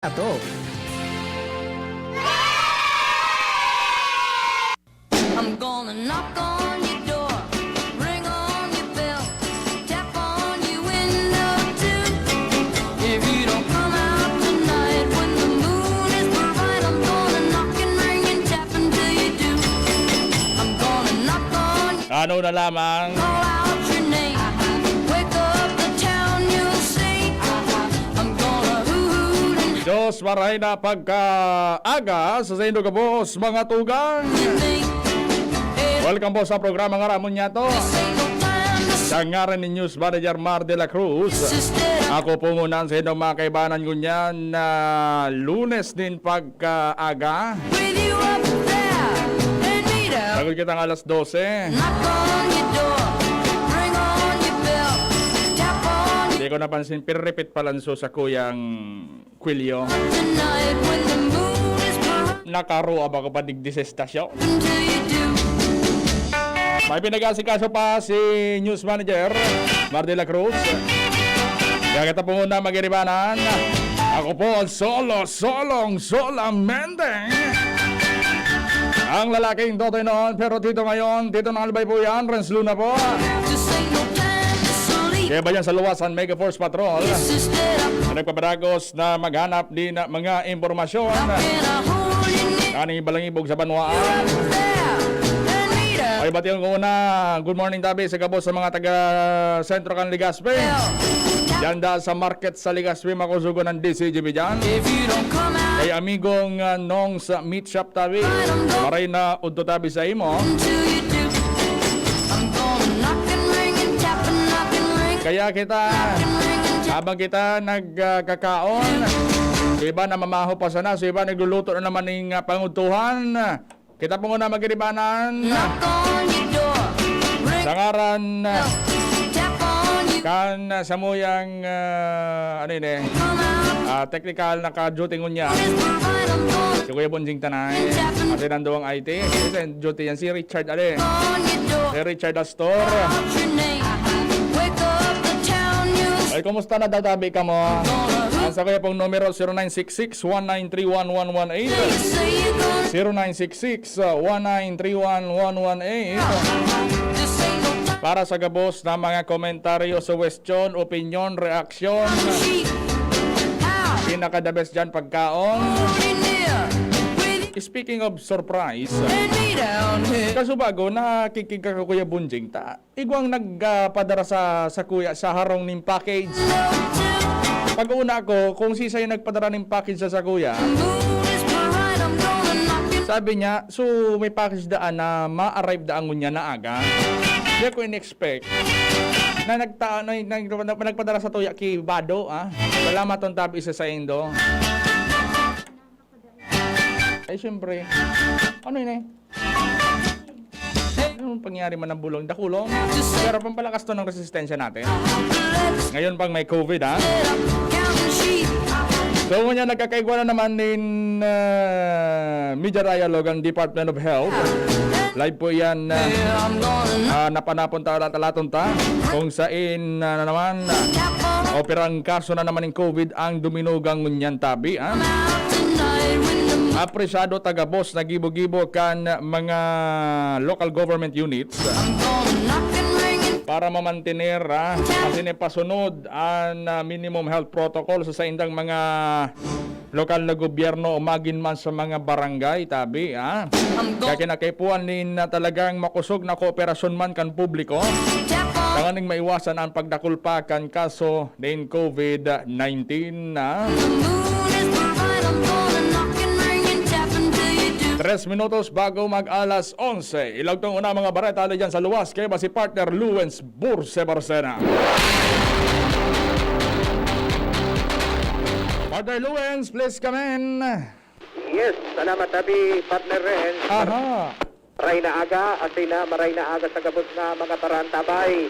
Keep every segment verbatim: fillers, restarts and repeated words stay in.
Ato. I'm gonna knock on your door, ring on your bell, tap on your window too. If you don't come out tonight when the moon is bright, I'm gonna knock and ring and tap until you do. I'm gonna knock on your Ano na lamang? Call out your name. Wake up the town, you'll see. I'm gonna hoot and Diyos, maray na pagkaaga sa saindo gabos, mga tugang. Welcome po sa programa nga Ramon Nyato. Sa ngaran ni News Manager Mar de la Cruz, ako po muna sa inyong mga kaibanan ngunyan na Lunes din pagkaaga. With you up there, Anita. Sagol kitang alas dose. Knock on your door, ring on your bell, tap on Hindi ko napansin, piripit palanso sa kuyang Quilio. Tonight when the moon is bright Nakaruab ako pa digdi sa estasyon. Until you do. May pinag-asikaso pa si News Manager Mar de la Cruz. Kaya kita po muna magiribanan. Ako po ang solo, solong, solamente. Ang lalaking Totoy noon, pero Tito ngayon, Tito ng Albay po yan, Renz Luna po. This ain't no time to sleep. Kaya ba yan sa luwasan, Mega Force Patrol? This is it. Ang nagpapadagos na maghanap din na mga impormasyon. How can I hold you near? Kaning balangibog sa banwaan. You're up there, Anita. Ay, batiyon ko una. Good morning, tabi, sa gabos sa mga taga Sentro kan Legazpi. Diyan da sa market sa Legazpi, makusugo ng D C G B dyan. If you don't come out, Kay amigong, ah, Nong sa Meat Shop, tabi. Maray na udto, tabi, sa imo. Until you do, I'm gonna knock and ring and tap and knock and ring. Kaya kita, Knock and ring and tap. Habang kita nagkakaon, so iba namamaho pa sana, so iba nagluluto na naman ning, ah, pangudtuhan. Kita po muna magiribanan. Knock on your door. Ring Sa ngaran, bell. Tap on your kan, ah, samuyang, ah, ano yun eh, Come out. ah, technical naka-duty ngunyan. It's the right on board. Si Kuya Bonjing Tanay. At ang duwang I T. Ito yung duty yan. Si Richard, ali. On your door. Si Richard Astor. Out your name. Wake up the town news. Ay, kumusta na daw, tabi ka mo? Ang sa kuya pong numero, zero nine six six, one nine three one, one one eight. Say you say you gonna zero nine six six, one nine three one, one one eight. This ain't no time. Para sa gabos na mga komentaryo, suwestyon, opinyon, reaksyon. Cheap. How? Pinaka the best dyan, pagkaon. Hold it near. With Speaking of surprise, Anita on here. Kaso bago, nakikig ka, Kuya Bunjing, ta igwang nagpadara sa, sa kuya, sa harong nin package. Pag-una ko, kung sisay nagpadara nin package sa, sa kuya, sabi niya, "So, may package daan na ma-arrive daan ngunyan na aga." Di ko in-expect na nagta-, na, na, na, nagpadara sa tuya ki Bado, ah. Salamat ton tabi sa saindo. Ay, siyempre. Ano yun eh? Anong pangyari man ng bulong? Dakulong? Pero pampalakas to ng resistensya natin. Ngayon pang may COVID, ha? So, ngunyan, nagkakaigwa na naman nin, ah, Media Dialogue ang Department of Health. Live po yan, ah, ah, napanapon ta, talaton ta. Kung sain, ah, na naman, ah, operang kaso na naman ng COVID ang duminugang ngunyan tabi, ah. Apresyado ta gabos na gibo-gibo kan mga local government units para mamantener, ah, asin ipasunod an, ah, minimum health protocol sa saindang mga lokal na gobyerno o magin man sa mga barangay, tabi, ah. Kaya kinakaipuhan nin, ah, talagang makosog na kooperasyon man kan publiko, tanganing maiwasan an pagdakul pa kan kaso nin COVID nineteen na. Tres minutos bago mag-alas onse. Ilaog tong una mga bareta ali dyan sa luwas. Kaya ba si partner Luwens Burse Barcena? Partner Luwens, please come in. Yes, salamat, Abi, partner Renz. Aha. Maray na aga, asin na, maray na aga sa gabos na mga parantabay.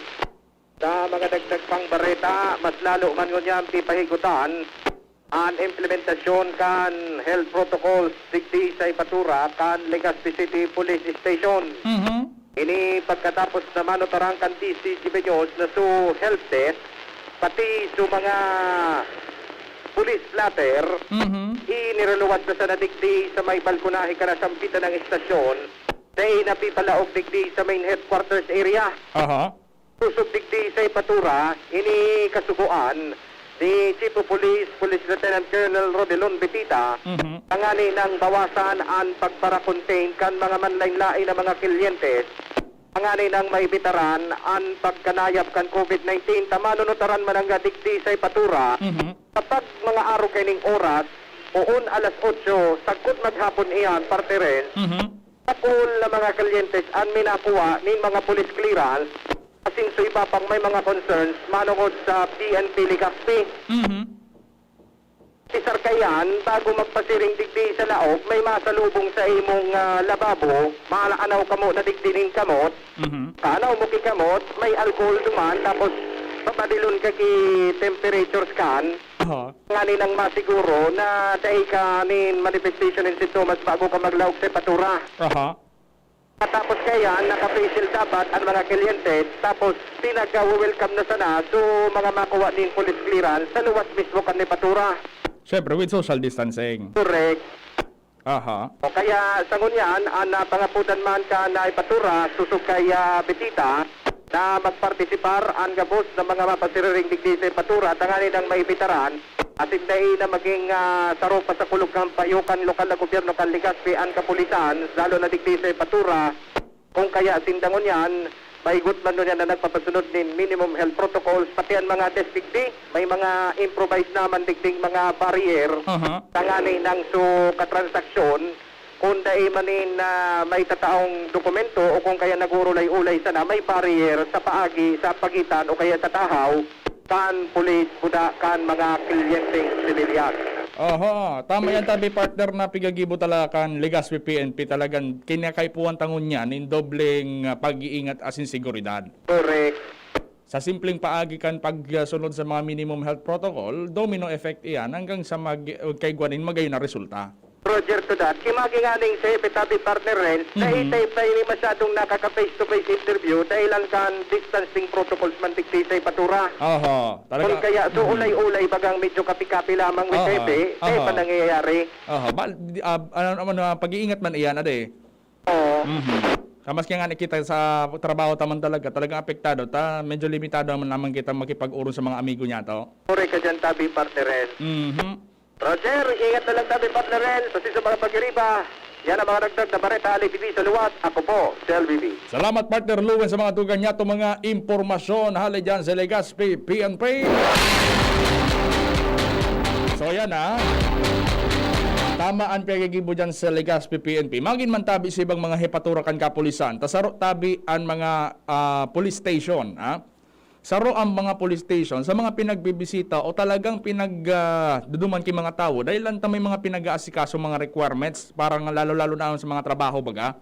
Sa mga dagdag pang bareta, mas lalo man ngunyan pipahigutan an implementasyon kan health protocols digdi sa ibatura kan Legazpi City Police Station. Mhm. Ini pagkatapos na manutarang kan D C G B News na su health desk, pati su mga Police Blotter, Mhm. inireluwas na sana digdi sa may balkonahe kan nasambitan na estasyon, dai na pipalaog digdi sa main headquarters area. Aha. Kusog digdi sa Ipatura, ini kasugoan ni Chief of Police, Police Lieutenant Colonel Rodelon Betita, Mhm. tanganing bawasan an pagpara-contain kan mga manlaen-laen na mga klientes, tanganing maibitaran an pagkanayap kan COVID nineteen. Ta manunutaran man nanggad digdi sa Ipatura, Mhm. kapag mga arog kaining oras, poon alas otso, sagkod maghapon iyan, Partner Renz, Mhm. dakul na mga klientes an minakuha nin mga police clearance asin sa iba pang may mga concerns manongod sa P N P Legazpi. Mhm. Pisar kaiyan, bago magpasiring digdi sa laog, may masalubong sa imong, ah, lababo, maalaanaw kamo na digdi nin kamot. Mhm. Kaanaw mo ki kamot, may alcohol duman, tapos papadilon ka ki temperature scan. Aha. Nganing masiguro na dai ka nin manifestation and symptoms bago ka maglaog sa Ipatura. Aha. Tapos kaiyan, naka-face shield dapat an mga kliyente, tapos pinag-welcome na sana, so mga makuha nin police clearance sa luwas mismo kan Ipatura. Siyempre, with social distancing. Correct. Aha. O kaya, sa ngunyan, an, ah, pangapodan man kan Ipatura, sosog kay, ah, Betita, na magpartisipar an gabos na mga mapasiriring digdi sa Ipatura, tanganing maibitaran, asin dai na maging, ah, saro pa sa kulog kan payo kan lokal na gobyerno kan Legazpi an kapulisan, lalo na digdi sa Ipatura. Kung kaya sinda ngunyan, maigot man ngunyan na nagpapasunod nin minimum health protocols, pati an mga desk digdi, may mga improvised naman digding mga barrier, Aha. tanganing so katransaksyon, kung dai man nin, ah, may tataong dokumento o kung kaya nag-uulay-ulay sana, may barrier sa paagi, sa pagitan o kaya sa tahaw kan pulis, buda kan mga kliyenteng sibilyan. Oho, tama yan tabi, partner, na pigagibo talaga kan Legazpi P N P. Talagang kinakaipuhan ta ngunyan nin dobleng, ah, pag-iingat asin seguridad. Correct. Sa simpleng paagi kan pagsunod sa mga minimum health protocol, domino effect iyan hanggang sa mag-, kaigwa nin magayon na resulta. Roger to that. Ki maging aning sa Hepe Tabi, Partner Renz, Mhm. dai tayo pa ini masyadong nakaka-face-to-face interview dahil lang kan distancing protocols man digdi sa Ipatura. Oho, talaga. Kung kaya, so Mhm. ulay-ulay, bagang medyo kapi-kapi lamang with Aha, Hepe, dai aha. pa nangyayari. Oho, bal-, di, ah, ano naman, ah, pag-iingat man iyan, ade. Oo. Mhm. Sa maski nga nakita sa trabaho ta man talaga, talagang apektado ta, medyo limitado naman lamang kita makipag-orong sa mga amigo niyato. Correct ka dyan, Tabi, Partner Renz. Mhm. Roger, ingat na lang tabi, Partner Renz. Sa mga pagiriba, yan ang mga dagdag na bareta hali digdi sa luwas. Ako po, si L B B. Salamat, Partner Lewin, sa mga dugang niyato mga impormasyon hali dyan sa Legazpi P N P. So, yan, ha. Tama ang paggigibo dyan sa Legazpi P N P. Magin man tabi sa ibang mga hepatura kan kapulisan. Ta saro tabi ang mga, ah, police station, ha? Saro ang mga police station sa mga pinagbibisita o talagang pinag, ah, duduman ki mga tawo dahil lang ta may mga pinag-aasikaso, mga requirements para nga lalo-lalo na sa mga trabaho, baga.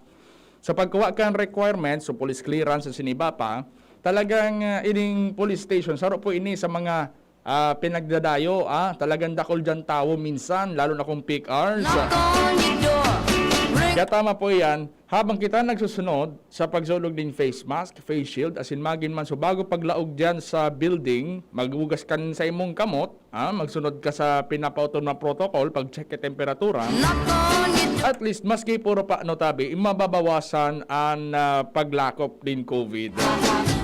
Sa pagkuha kan requirements, so police clearance, sa siniba pa, talagang, ah, ining police station, saro po ini sa mga, ah, pinagdadayo, ah, talagang dakul dyan tawo minsan, lalo na kung peak hours. Knock on your door. Ring Kaya tama po yan, habang kita nagsusunod sa pagsulog nin face mask, face shield, asin magin man so bago paglaog diyan sa building, maghugas kan sa imong kamot, ah, magsunod ka sa pinapauton na protocol, pag-check ka temperatura. Knock on your door. At least, maski puro pa, no, tabi, mababawasan ang, ah, paglakop nin COVID.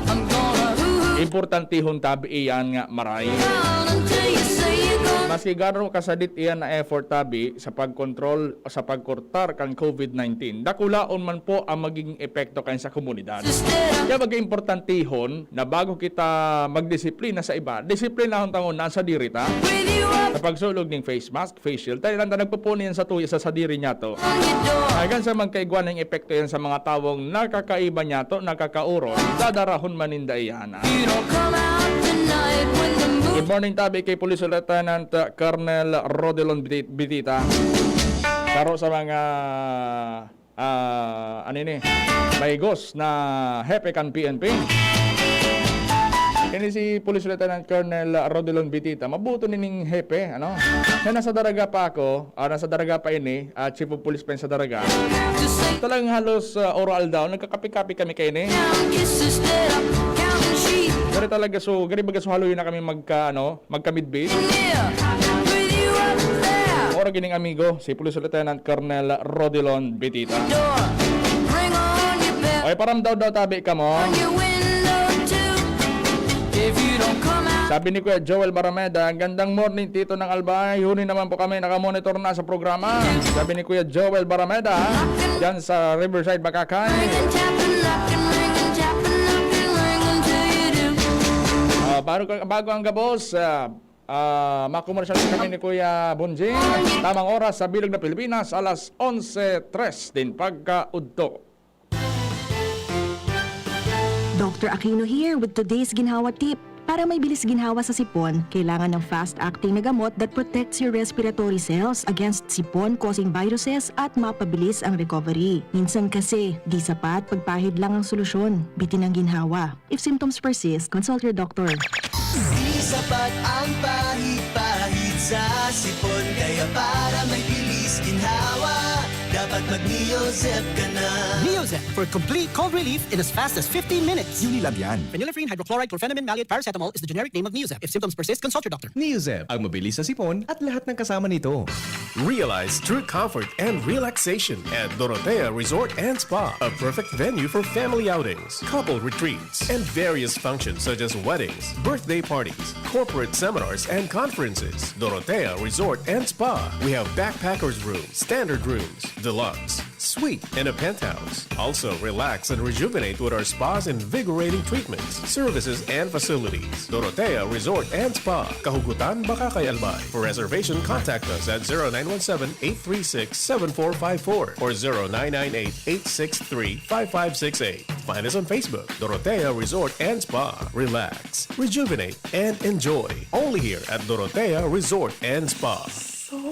I'm gonna hoo-hoo Importantihon tabi iyan nga maray. Down until you say you're gone. Maski garo kasadit iyan na effort tabi sa pagkontrol o sa pagkortar kan COVID nineteen, dakulaon man po ang magiging epekto kan sa komunidad. Kaya maging importantihon na bago kita magdisiplina sa iba, disiplinahon ta nguna sa diri ta. With you up Sa pagsulog ning face mask, face shield, tayo lang ta nagpupuni yan sa tuya sa sadiri niya to. on your door. Hanggang sa magkaigwa ng epekto yan sa mga tawong nakakaiba niya to, nakakauron, dadarahon man ninda iyan, ah. You don't come out tonight when the moon Good morning, tabi kay Police Lieutenant, uh, Colonel Rodelon Biti-, Bitita. Saro sa mga, ah, ano ini, maigos na hepe kan P N P. Ini si Police Lieutenant Colonel Rodelon Bitita. Mabuto nining hepe, ano? Na nasa Daraga pa ako, ah, nasa Daraga pa ini, ah, Chief of Police pa yun sa Daraga. Talagang halos, ah, oro-aldaw, nagkakape-kape kami kaini. Down kisses that I'm counting sheep. Gari talaga, so, gari baga, so, haloy na kami magka, ano, magkamidbid. Yeah. pag ining amigo, si Police Lieutenant Colonel Rodilon Bitita. Door. Bring on your bell. Oy, paramdaw daw tabi ka mo. On your window too. If you don't come out. Sabi ni Kuya Joel Barameda, "Gandang morning, Tito ng Albay. Huni naman po kami, nakamonitor na sa programa." Sabi ni Kuya Joel Barameda, dyan sa Riverside, Bacacay. Ring and tap and knock and ring and tap and knock and ring until you do. Ah, bago, bago ang gabos, ah, ah, makomersyal kami ni Kuya Bonjing. Tamang oras sa bilog na Pilipinas, alas onse tres din pagkaudto. Doctor Aquino here with today's ginhawa tip. Para may bilis ginhawa sa sipon, kailangan ng fast-acting na gamot that protects your respiratory cells against sipon-causing viruses at mapabilis ang recovery. Minsan kasi, di sapat pagpahid lang ang solusyon. Bitin ang ginhawa. If symptoms persist, consult your doctor. Di sapat ang pahid-pahid sa sipon, kaya para may bilis ginhawa, dapat mag-Neozep ka na. Neozep for complete cold relief in as fast as fifteen minutes. Unilab yan. Phenylephrine hydrochloride chlorphenamine maleate paracetamol is the generic name of Neozep. If symptoms persist, consult your doctor. Neozep, ang mabilis sa sipon at lahat ng kasama nito. Realize true comfort and relaxation at Dorotea Resort and Spa, a perfect venue for family outings, couple retreats, and various functions such as weddings, birthday parties, corporate seminars, and conferences. Dorotea Resort and Spa. We have backpackers room, standard rooms, deluxe, suite, and a penthouse. Also, relax and rejuvenate with our spa's invigorating treatments, services, and facilities. Dorotea Resort and Spa, Kahugutan, Bacacay, Albay. For reservation, contact us at zero nine one seven, eight three six, seven four five four or zero nine nine eight, eight six three, five five six eight. Find us on Facebook, Dorotea Resort and Spa. Relax, rejuvenate, and enjoy. Only here at Dorotea Resort and Spa.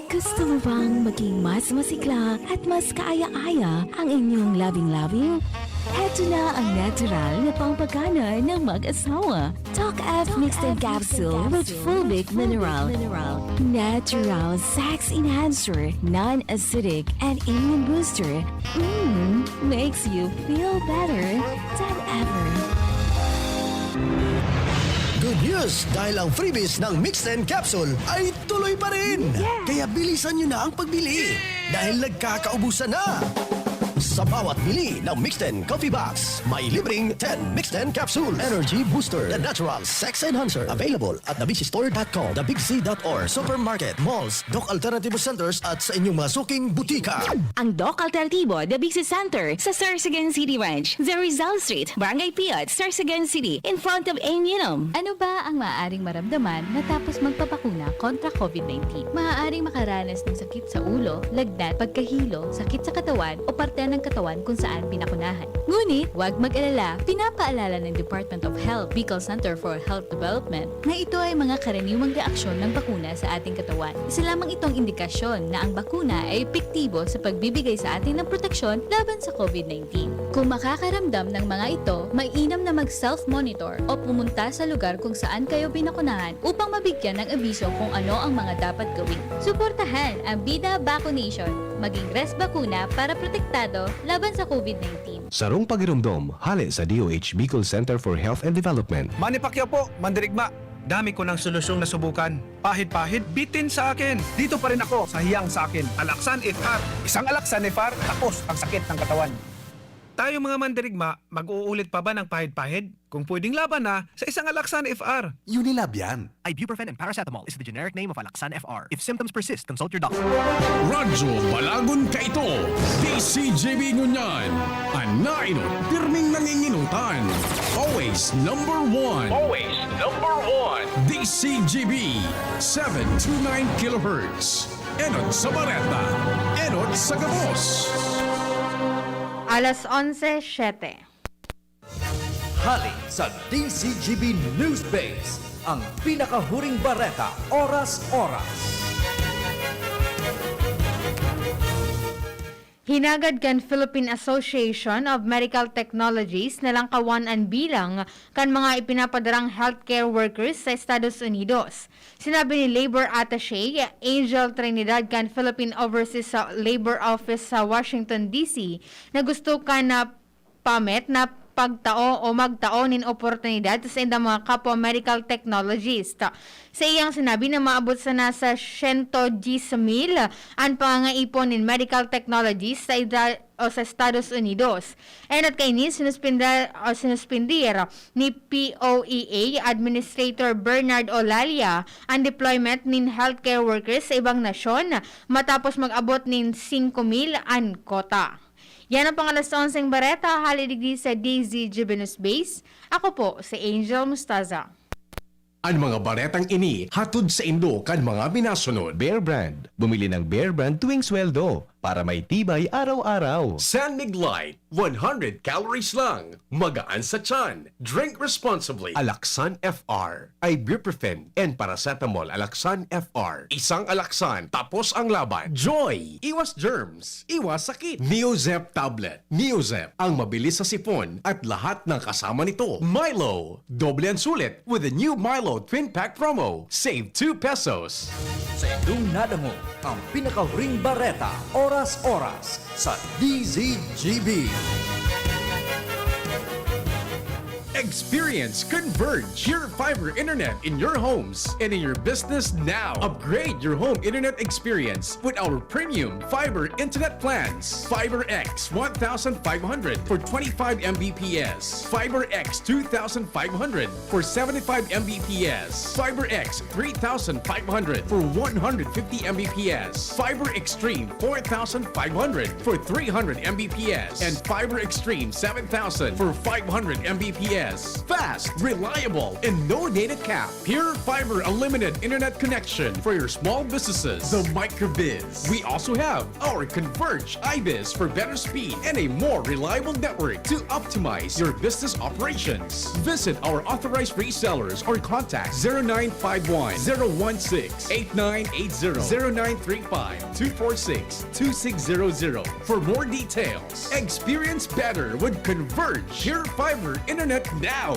Gusto mo bang maging mas masikla at mas kaaya-aya ang inyong loving-loving? Heto na ang natural na pampagana ng mag-asawa. Talk F Mixed and Capsule with Fulvic Mineral. Natural sex enhancer, non-acidic, and immune booster. Mm, makes you feel better than ever. Good news! Dahil ang freebies ng Mix ten Capsule ay tuloy pa rin! Yeah! Kaya bilisan nyo na ang pagbili dahil nagkakaubusan na! Sa bawat bili ng Mix ten Coffee Box, may libreng ten Mix ten Capsule Energy Booster, The Natural Sex Enhancer. Available at the big c store dot com, the big c dot org, supermarket, malls, Doc Alternativo Centers at sa inyong mga suking butika. Ang Doc Alternativo, The Big C Center, sa Sorsogon City Ranch, sa Rizal Street, Barangay Piot, Sorsogon City, in front of Aminom. Ano ba ang maaaring maramdaman matapos magpabakuna kontra covid nineteen? Maaaring makaranas ng sakit sa ulo, lagnat, pagkahilo, sakit sa katawan o parte ng katawan kung saan binakunahan. Ngunit, huwag mag-alala, pinapaalala ng Department of Health, Bicol Center for Health Development, na ito ay mga karaniwang reaksyon ng bakuna sa ating katawan. Isa lamang itong indikasyon na ang bakuna ay epektibo sa pagbibigay sa atin ng proteksyon laban sa covid nineteen. Kung makakaramdam ng mga ito, mainam na mag-self-monitor o pumunta sa lugar kung saan kayo binakunahan upang mabigyan ng abiso kung ano ang mga dapat gawin. Suportahan ang Bida Vaccination. Maging res bakuna para protektado laban sa covid nineteen. Sarong pagiromdom, hale sa D O H Bicol Center for Health and Development. Manny Pacquiao po, mandirigma. Dami ko ng solusyong nasubukan. Pahid-pahid, bitin sa akin. Dito pa rin ako sa hiyang sa akin. Alaxan F R. Isang Alaxan F R, tapos ang sakit ng katawan. Tayo mga mandirigma, mag-uulit pa ba ng pahid-pahid? Kung pwedeng laban na, sa isang Alaxan F R. Unilab yan. Ibuprofen and paracetamol is the generic name of Alaxan F R. If symptoms persist, consult your doctor. Radyo Balagon Kaito, D C G B ngunyan. An nainot, pirming nanginginutan. Always number one. Always number one. D C G B, seven two nine kilohertz. Enot sa bareta, enot sa gabos. Alas onse siyete. Hali sa D C G B News Base, ang pinakahuring bareta, oras-oras. Hinagad kan Philippine Association of Medical Technologies na langkawan an bilang kan mga ipinapadarang healthcare workers sa Estados Unidos. Sinabi ni Labor Attaché Angel Trinidad kan Philippine Overseas Labor Office sa Washington, D C, na gusto kan, ah, PAMET na pagtao o magtao nin oportunidad sa saindang mga kapwa medical technologist. Sa iyang sinabi na maabot sana sa siyento diyes mil an pangangaipon nin medical technologists sa ida-, o sa Estados Unidos. Enot kaini, sinuspinda-, o sinuspindir ni P O E A Administrator Bernard Olalia an deployment nin healthcare workers sa ibang nasyon matapos mag-abot nin singko mil an kota. Yan ang pang-alas onseng bareta, hali digdi sa D Z G B News Base. Ako po si Angel Mustaza. An mga baretang ini hatod saindo kan mga minasunod. Bear Brand. Bumili ng Bear Brand tuwing sweldo para may tibay araw-araw. San Mig Light, one hundred calories lang. Magaan sa tiyan. Drink responsibly. Alaxan F R, ibuprofen, and paracetamol. Alaxan F R. Isang Alaxan, tapos ang laban. Joy! Iwas germs, iwas sakit. Neozep Tablet. Neozep, ang mabilis sa sipon at lahat ng kasama nito. Milo, doble ang sulit with the new Milo Twin Pack Promo. Save two pesos. Sa indong nadangog, ang pinakahuring bareta, oras-oras, sa D Z G B. Experience Converge, your fiber internet in your homes and in your business now. Upgrade your home internet experience with our premium fiber internet plans. Fiber X one thousand five hundred for twenty-five M B P S. Fiber X two thousand five hundred for seventy-five M B P S. Fiber X three thousand five hundred for one hundred fifty M B P S. Fiber Extreme four thousand five hundred for three hundred M B P S. And Fiber Extreme seven thousand for five hundred M B P S. Fast, reliable, and no data cap. Pure Fiber Unlimited Internet Connection for your small businesses. The Microbiz. We also have our Converge IBIS for better speed and a more reliable network to optimize your business operations. Visit our authorized resellers or contact zero nine five one, zero one six, eight nine eight zero, zero nine three five, two four six, two six zero zero for more details. Experience better with Converge Pure Fiber Internet now.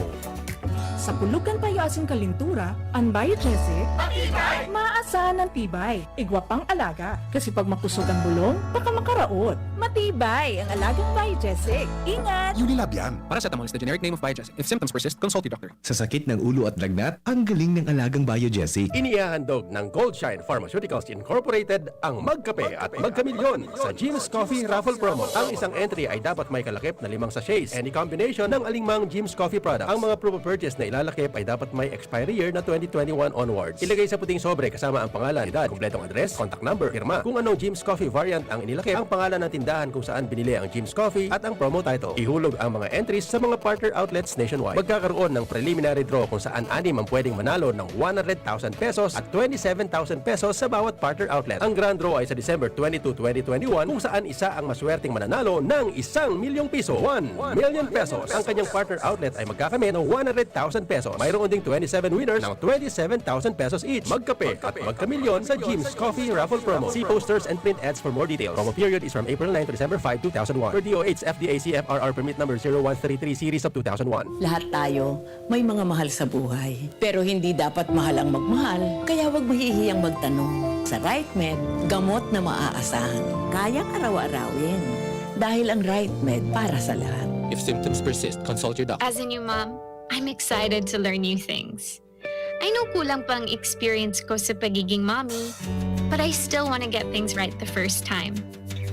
Sa pulog kan payo asin kalintura, an Biogesic, matibay, maaasahan an tibay. Igwa pang alaga, kasi pag makusog ang bulong, baka makaraot. Matibay ang alagang Biogesic. Ingat! Unilab yan. Paracetamol is the generic name of Biogesic. If symptoms persist, consult your doctor. Sa sakit ng ulo at lagnat, ang galing ng alagang Biogesic. Inihahandog ng Goldshine Pharmaceuticals Incorporated ang Magkape at Magkamilyon sa Jim's Coffee Raffle Promo. Ang isang entry ay dapat may kalakip na limang sachets. Any combination ng alingmang Jim's Coffee product. Ang mga proof of purchase na ilalakip ay dapat may expiry year na twenty twenty-one onwards. Ilagay sa puting sobre kasama ang pangalan, edad, kompletong address, contact number, pirma. Kung anong Jim's Coffee variant ang inilakip, ang pangalan ng tindahan kung saan binili ang Jim's Coffee at ang promo title. Ihulog ang mga entries sa mga partner outlets nationwide. Magkakaroon ng preliminary draw kung saan anim ang pwedeng manalo ng one hundred thousand pesos at twenty-seven thousand pesos sa bawat partner outlet. Ang grand draw ay sa December twenty-two, twenty twenty-one, kung saan isa ang maswerteng mananalo ng isang milyong piso, one million pesos. Ang kanyang partner outlet ay magkakamit ng one hundred thousand pesos. Mayroon ding twenty-seven winners ng twenty-seven thousand pesos each. Magkape at magkamilyon sa Jim's Coffee Raffle Promo. See posters and print ads for more details. Promo period is from April nine to December five, two thousand one. Per D O H F D A C F R R permit number zero one three three series of two thousand one. Lahat tayo may mga mahal sa buhay. Pero hindi dapat mahal ang magmahal, kaya huwag mahihiyang magtanong. Sa RightMed, gamot na maaasahan, kayang araw-arawin. Dahil ang RightMed para sa lahat. If symptoms persist, consult your doctor. As a new mom, I'm excited to learn new things. I know kulang pang experience ko sa pagiging mommy, but I still wanna get things right the first time.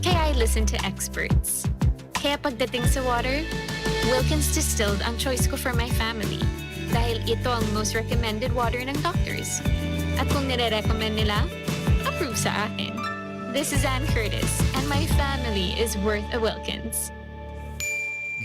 Kaya I listen to experts. Kaya pagdating sa water, Wilkins Distilled ang choice ko for my family. Dahil ito ang most recommended water ng doctors. At kung nire-recommend nila, approve sa akin. This is Anne Curtis, and my family is worth a Wilkins.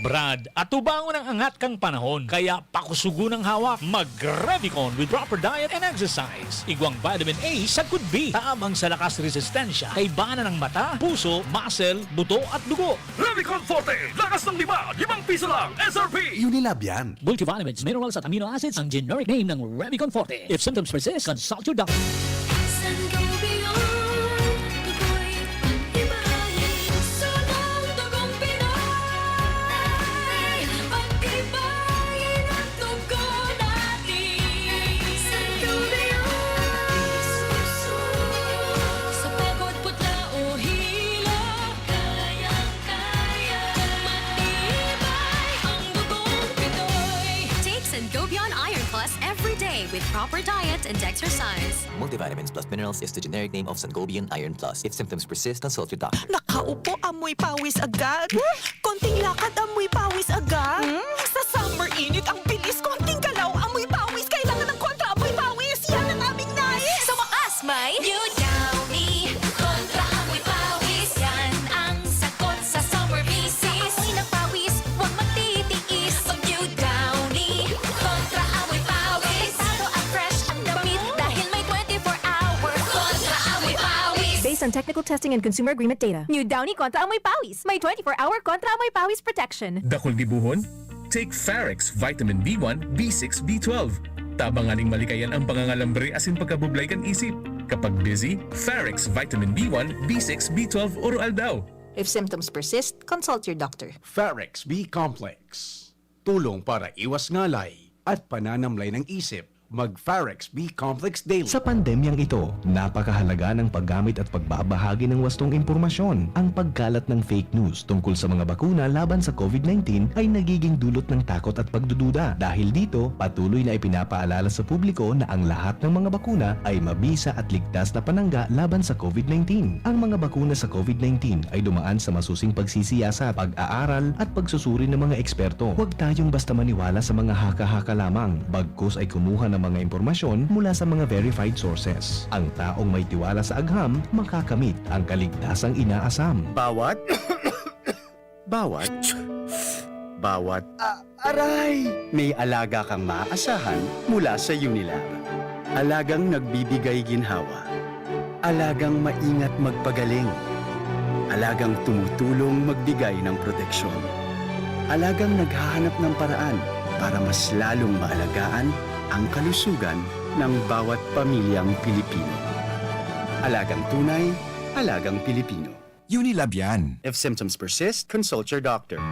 Brad, atubangon ang angat kan panahon, kaya pakusugon ang hawak. Mag-Revicon with proper diet and exercise. Igwang vitamin A sagkod B, tabang sa lakas resistensya, kaibanan ng mata, puso, muscle, buto at dugo. Revicon Forte, lakas ng lima, limang piso lang, S R P. Unilab yan. Multivitamins, minerals at amino acids ang generic name ng Revicon Forte. If symptoms persist, consult your doctor. Sangobion, tukoy ang imahe, sunong dugong Pinoy. Pagtibayin ang dugo natin. Sangobion, sa pagod, putla o hilo, kayang-kaya. Kung matibay ang dugo for diet and exercise. Multivitamins plus minerals is the generic name of Sangobion Iron Plus. If symptoms persist, consult your doctor. Nakaupo, amoy pawis agad. Konting lakad, amoy pawis agad. Hmm? Sa summer init, ang bilis. Konting galaw, amoy pawis. Kailangan ng kontra amoy pawis. Yan ang aming nais. Sa wakas, may New Downy Kontra Amoy Pawis. Yan ang sagot sa summer visis. Amoy ng pawis, huwag magtitiis. Pag New Downy Kontra Amoy Pawis. Delikado at fresh ang damit dahil may twenty-four hour Kontra Amoy Pawis. Based on technical testing and consumer agreement data, New Downy Kontra Amoy Pawis. May twenty-four hour Kontra Amoy Pawis protection. Dakul gibohon? Take Farex Vitamin B one, B six, B twelve. Tabang nganing malikayan ang pangangalambre asin pagkabublay kan isip. Kapag busy, Farex Vitamin B one, B six, B twelve, Oro Aldaw. If symptoms persist, consult your doctor. Farex B Complex. Tulong para iwas ngalay at pananamlay ng isip. Mag Farex B Complex Daily. Sa pandemyang ito, napakahalaga ng paggamit at pagbabahagi ng wastong impormasyon. Ang pagkalat ng fake news tungkol sa mga bakuna laban sa COVID-nineteen ay nagiging dulot ng takot at pagdududa. Dahil dito, patuloy na ipinapaalala sa publiko na ang lahat ng mga bakuna ay mabisa at ligtas na panangga laban sa COVID-nineteen. Ang mga bakuna sa COVID-nineteen ay dumaan sa masusing pagsisiyasat, pag-aaral, at pagsusuri ng mga eksperto. Huwag tayong basta maniwala sa mga haka-haka lamang, bagkus ay kumuha ng mga impormasyon mula sa mga verified sources. Ang taong may tiwala sa agham makakamit ang kaligtasang inaasam. Bawat, bawat, bawat, Aray! May alaga kang maaasahan mula sa Unilab. Alagang nagbibigay ginhawa. Alagang maingat magpagaling. Alagang tumutulong magbigay ng proteksyon. Alagang naghahanap ng paraan para mas lalong maalagaan ang kalusugan ng bawat pamilyang Pilipino. Alagang tunay, alagang Pilipino. Unilab yan. If symptoms persist, consult your doctor.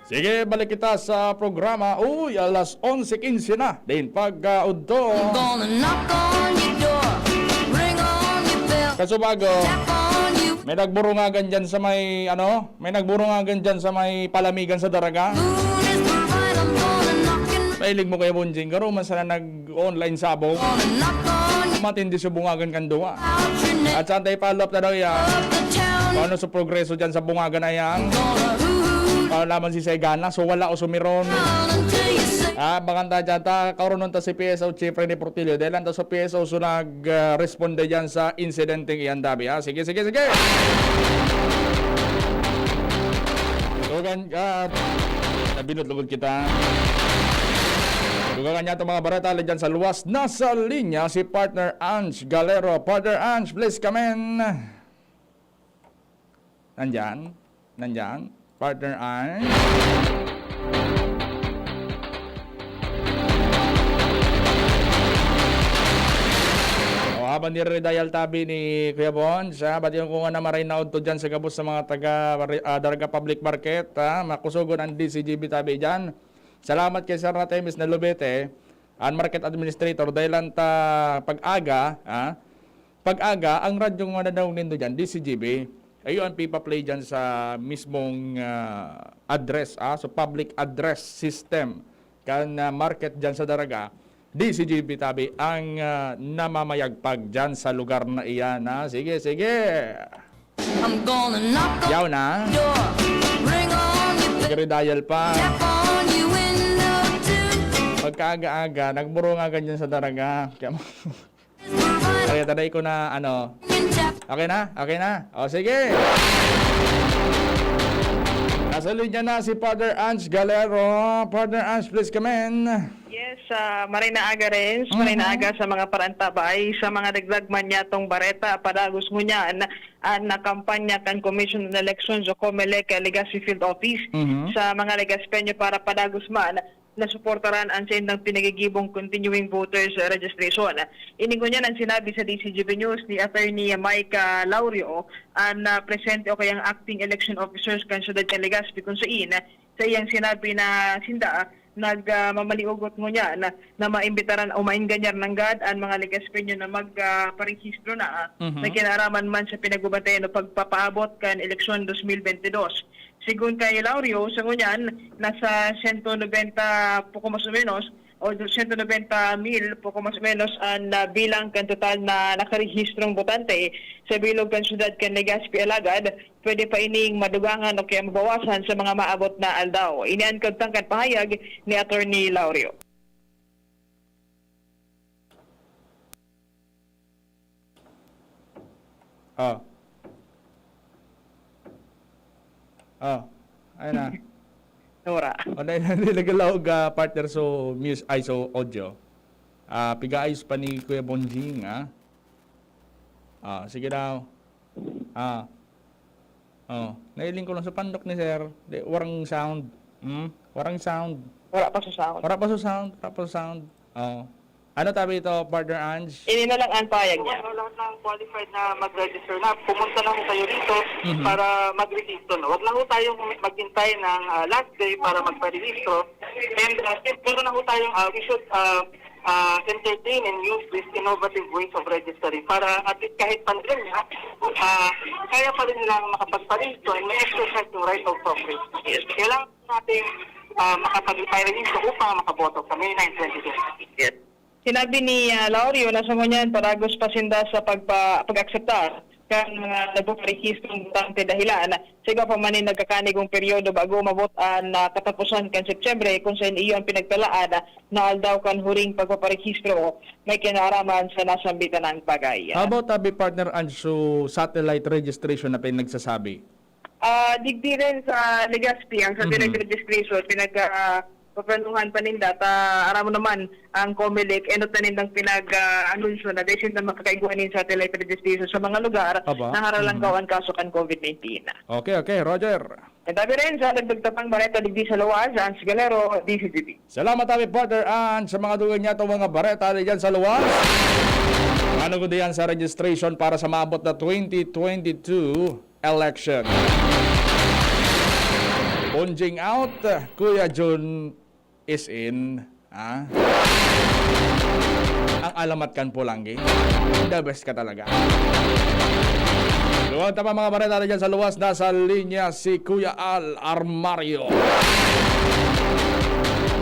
Sige, balik kita sa programa. Uy, alas onse quince na. Din pagkaudto. Kaso bago, may nagburungagan dyan sa may, ano, may nagburungagan dyan sa may palamigan sa Daraga. Mahilig mo kaya, Bonjing? Garo man sana nag-online sabong. Matindi sa bungagan kan duwa. At saan tayo follow up na daw yan? Paano sa progreso dyan sa bungagan na yan? Paano naman si Saigana? So wala o sumiron? Ah, bakan ta dyan ta, kaurunon ta si P S O Chief Rene Portillo. Dahil lang ta sa P S O, so nag-responde dyan sa insidenteng iyan, dabi, ha? Sige, sige, sige! Tugan, ah, nabinot lugod kita. Tugan niya itong mga bareta, dyan sa luwas. Nasa linya si Partner Ange Galero. Partner Ange, please come in. Nandyan? Nandyan? Partner Ange? O, habang nire-dial tabi ni Kuya Bons, ha, bati ko nga na maray na udto dyan sa gabos sa mga taga ah, Daraga Public Market, ha, makusogon ang D C G B tabi dyan. Salamat kay Sir Artemis na Lubete, ang market administrator, dahil lang ta pag-aga, ha, pag-aga, ang radyong madadangog nindo dyan, D C G B, ayo ang pipa-play dyan sa mismong ah, address, ah, so public address system kan ah, market dyan sa Daraga, D C G B tabi ang ah, namamayagpag dyan sa lugar na iyan, ha? Sige, sige! I'm gonna knock on Yaw na? your door, ring on your bell, Nagre-dial pa. tap on your window too. Pagkaaga-aga, nagburungagan dyan sa Daraga. Kaya, kaya taday ko na, ano, Ring tap. Okay na? Okay na? O, sige! Nasa linya na si Father Ange Galero. Father Ange, please come in. Yes, uh, maray na aga, Renz, maray na aga sa mga parantabay, sa mga dagdag man yatong bareta, padagos ngunyan, an nakampanya kan Commission on Elections o COMELEC Legazpi Field Office Mhm. sa mga Legazpeño para padagos man na suportaran ang saindang pinagigibong continuing voters registration. Ini ngunyan ang sinabi sa D C G B News ni Attorney Mike ah, Laurio, ang ah, presente o kayang acting election officers kan siyudad kan Legazpi, kung sain sa iyang sinabi na sinda nag, ah, mamaliugot ngunyan na, na maimbitaran o maenganyar nanggad an mga Legazpeño na mag, ah, parehistro na, ah, Mhm. na kinaaraman man sa pinagbabantayan o pagpapaabot kan eleksyon dos mil bentidós. Sigon kay Laureo, sa ngunyan, nasa sento nobenta, poko mas o menos, o sento nobenta mil, poko mas o menos, an, ah, bilang kan total na nakarehistrong botante sa bilog kan syudad kan Legazpi. Alagad, pwede pa ining madugangan o kaya mabawasan sa mga maabot na aldaw. Ini an kabtang kan pahayag ni Attorney Laureo. Ah. Ah, ayun na. Nawara. O, dahil hindi nagalaog, ah, partner, so mus-, ay, so audio. Ah, pigaayos pa ni Kuya Bonjing, ah. Ah, sige daw. Ah. Oh, nailing ko lang sa pandok ni sir. Di, warang sound. Hmm? Warang sound. Wala pa sa sound. Wala pa sa sound. Wala pa sa sound. Oh. Ano tabi ito, Partner Ange? Ini na lang ang payag niya. Lahat ng qualified na mag-register na, pumunta na ho kayo dito Mhm. para mag-register. No? Wag na ho tayong maghintay ng, ah, last day para magparehistro. And, ah, puro na ho tayong, ah, we should, ah, ah, entertain and use these innovative ways of registering para at least kahit pandemya, ah, kaya pa rin nilang makapagparehistro and may exercise yung right of suffrage. Yes. Kailangan natin, ah, makapag-parehistro upang makaboto sa May nine, twenty twenty. Yes. Sinabi ni, ah, Laureo na sa ngunyan padagos pa sinda sa pagpa-, pag-akseptar kan mga nagpaparehistrong botante dahelan sa iba pa man nin nagkakanigong peryodo bago umabot an, ah, kataposan kan Setyembre, kun saen iyo an pinagtalaan na aldaw kan huring pagpaparehistro may kinaaraman sa nasambitan na bagay. How about tabi, Partner Ange, so satellite registration na pinagsasabi? Ah, digdi rin sa Legazpi, ang satellite Mhm. registration, pinag, ah, paplanuhan pa ninda. Ta, aram mo naman, ang Comelec, enot na nindang pinag, ah, anunsyo na dahil sinda makakaigwa nin satellite registration sa mga lugar Aba. na haralanggaw Mhm. an kaso kan COVID nineteen. Okay, okay, Roger. Ang tabi rin sa dagdag tapang bareta digdi sa luwas, ang Sigalero, D C G B. Salamat, tabi, partner, and sa mga dugang niya itong mga bareta diyan sa luwas. Ano ko diyan sa registration para sa maabot na twenty twenty-two election? Bonjing out, Kuya Jun is in, ah? Ang alamat kan Polanggi. The best ka talaga. Duwang tama mga bareta diyan sa luwas, nasa linya si Kuya Al Armario.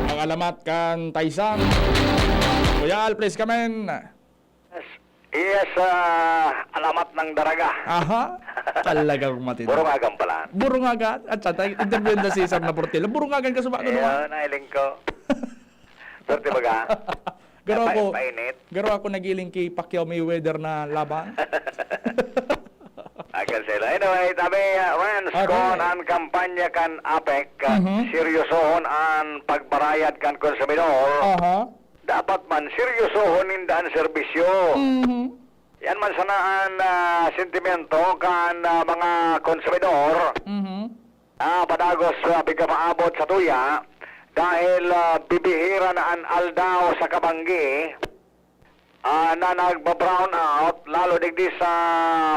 Ang alamat kan Taysan. Kuya Al, please come in. Yes, yes, ah, alamat ng Daraga. Aha. Talagang matindi. Burungagan pala. Burungagan? At sa tayo, interview na si Sir Naportillo. Burungagan ka sa mga Ayan, nailing ko. Swerte baga. Garo Napait, ako, mainit. garo ako nagiling kay Pacquiao Mayweather na laban. Agal sila. Anyway, tabi, uh, Renz, Alright. kon an kampanya kan APEC, uh, Mhm. seryosohon an pagbarayad kan konsumidor, Aha. dapat man seryosohon ninda an serbisyo. Mhm. Yan man sana an, ah, sentimento kan, ah, mga konsumidor. Mhm. Ah, padagos, ah, pigkapaabot sa tuya dahil, ah, bibihira na an aldaw sa kabanggi, ah, na nagba-brown out, lalo digdi sa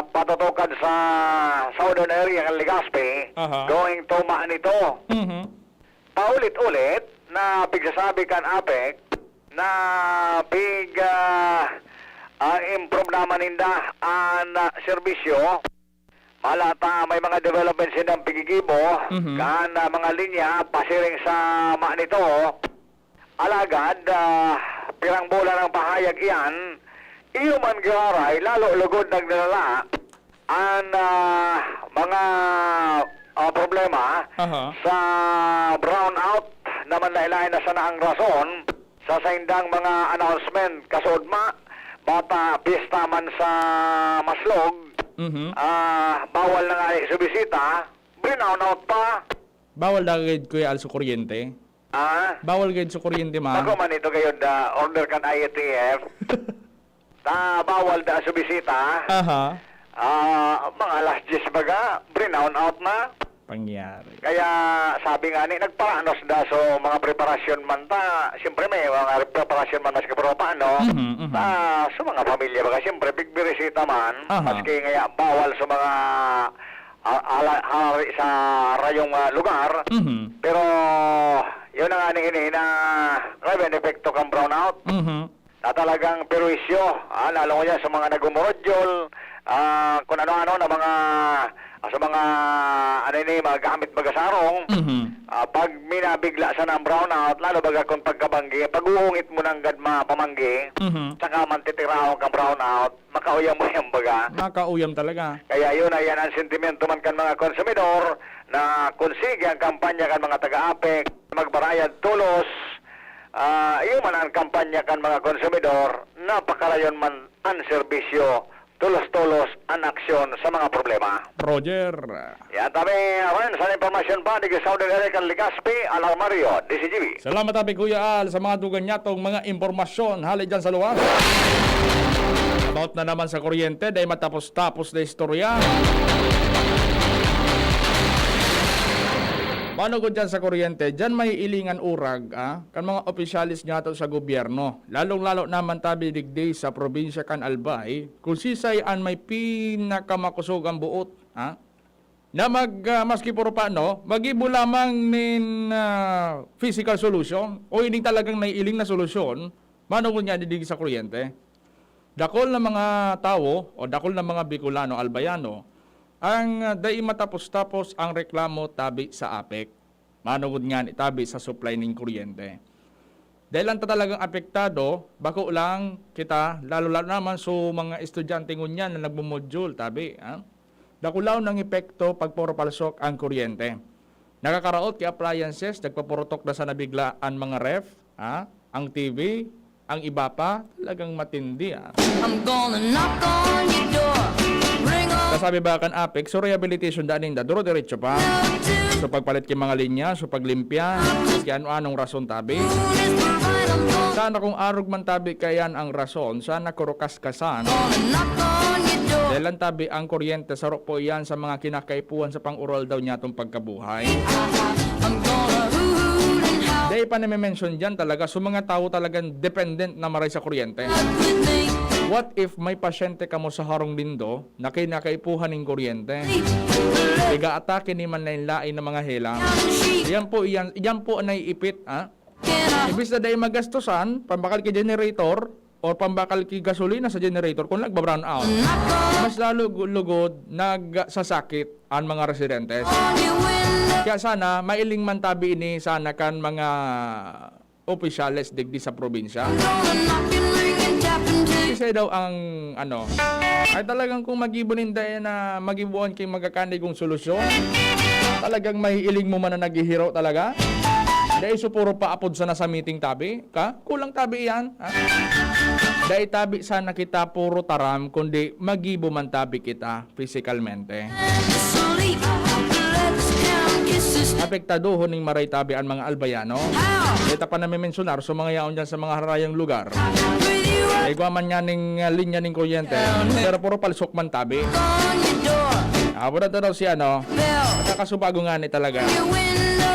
patutukan sa southern area kan Legazpi, Aha. going to Manito. Mhm. Paulit-ulit na pigsasabi kan APEC na pig, ah, ah, improve naman ninda an, ah, serbisyo. Mala ta may mga developments sindang pigigibo Mhm. kan, ah, mga linya pasiring sa Manito. Alagad, ah, pirang bulan ang pahayag iyan, iyo man giraray, lalo lugod nagdadala an, ah, mga, ah, problema Aha. sa brownout naman na ilayan na sana ang rason sa saindang mga announcement. Kasuodma, bata, piyesta man sa Maslog, Mhm. ah, bawal na nga sa bisita, brinown out pa. Bawal na gid, Kuya Al, sa kuryente? Ah? Bawal gid sa kuryente, ma. Bako man ito kayo da order kan I A T F. Ta, bawal da sa bisita. Aha. Ah, mga alas diyes baga, brinown out na. Pangyari. Kaya sabi nga ni, nagparanos da, so mga preparasyon man ta, siyempre may mga preparasyon man ta sa kapropa, no? Mhm, mhm. Ta, so mga pamilya baga, siyempre, pigbirisita man, Aha. maski ngaya bawal sa mga ah, hala-, hari sa harayong, ah, lugar. Mhm. Pero, yun na nga ni ini na grabe ang epekto kan brownout. Mhm. Na talagang perwisyo, ah, lalo na sa mga nagmumorodyol, ah, kung ano-ano na mga, ah, sa mga, ano ini, mga gamit baga sa harong. Mhm. Ah, pag minabigla sana ang brownout, lalo baga kung pagkabanggi, pag-uungit mo nanggad mapamanggi, Mhm. saka man titiraon kang brownout, makauyam-uyam baga. Makauyam talaga. Kaya yun, ayan ang sentimento man kan mga konsumidor na kung sige ang kampanya kan mga taga-APEC, magbarayad tolos, ah, iyo man ang kampanya kan mga konsumidor, napakarayon man ang serbisyo, tolos-tolos ang aksyon sa mga problema. Roger. Yan, tabi, Ren, sa impormasyon pa, di Saudi Arabia, Legazpi, Alarmario, D C G B. Salamat, Abi Kuya Al, sa mga dugang niya tong mga impormasyon hali dyan sa luwas. About na naman sa kuryente, dahil matapos-tapos na istorya. Manugod dyan sa kuryente, dyan may ilingan urag, ah, kan mga opisyalis niya to sa gobyerno. Lalong-lalo naman tabi digdi sa probinsya kan Albay, kung sisay an may pinakamakusog ang buot, ah, na mag, ah, maski puro paano, magibo lamang nin, ah, physical solution o ining talagang naiiling na solusyon, manungod nga digdi sa kuryente. Dakul na mga tawo o dakul na mga Bicolano, Albayano, ang, ah, dai matapos-tapos ang reklamo tabi sa APEC. Manungod nga ni tabi sa supply nin kuryente. Dahil lang ta talagang apektado, bako lang kita, lalo-lalo naman so mga estudyante ngunyan na nagmo-module, tabi, ha? Dakulaw ng epekto pag puro palsok ang kuryente. Nakakaraot ki appliances, nagpapurutok na sana bigla an mga ref, ha? Ang T V, ang iba pa, talagang matindi, ah. I'm gonna knock on your door. Ring on. Kasabi ba kan APEC, so rehabilitation daan ninda, duro-diretso pa. So pagpalit ki mga linya, so paglimpya, maski ano-anong rason tabi. Sana kung arog man tabi kaiyan ang rason, sana kurukas kasan. Gonna knock on your door. Dahil lang tabi ang kuryente, saro po iyan sa mga kinakaipuhan sa pang-ural daw niya tong pagkabuhay. I'm gonna hoot and howl. Dahil pa name-mention dyan talaga, so mga tao talagang dependent na maray sa kuryente. What if may pasyente kamo sa harong nindo na kinakaipuhan nin kuryente? Piga-atake ni man lain-lain na mga helang. Yan po, yan, yan po ang naiipit, ha? Imbis na dai magastosan, pambakal ki generator, o pambakal ki gasolina sa generator, kung nagba-brown out, mas lalo gu-, lugod nagsasakit ang mga residentes. Kaya sana, mailing man tabi ini sana kan mga opisyales digdi sa probinsya. Kasi daw ang, ano, ay talagang kung magibo ninda yan na magibuan kay magkakanigong solusyon, talagang mahiiling mo man na naghihiro talaga. Dai so puro paapod sana sa meeting tabi, ka? Kulang tabi iyan, ha? Dai tabi sana kita puro taram, kundi magibo man tabi kita fisikalmente. Apektado ning maray tabi an mga Albayano. Kita pa name-mensionar so mga yaon diyan sa mga harayang lugar. Igwa man niya ning, ah, linya ning kuryente, pero puro palsok man tabi. Ah, wala daw si ano, nakakasubago nga ni talaga.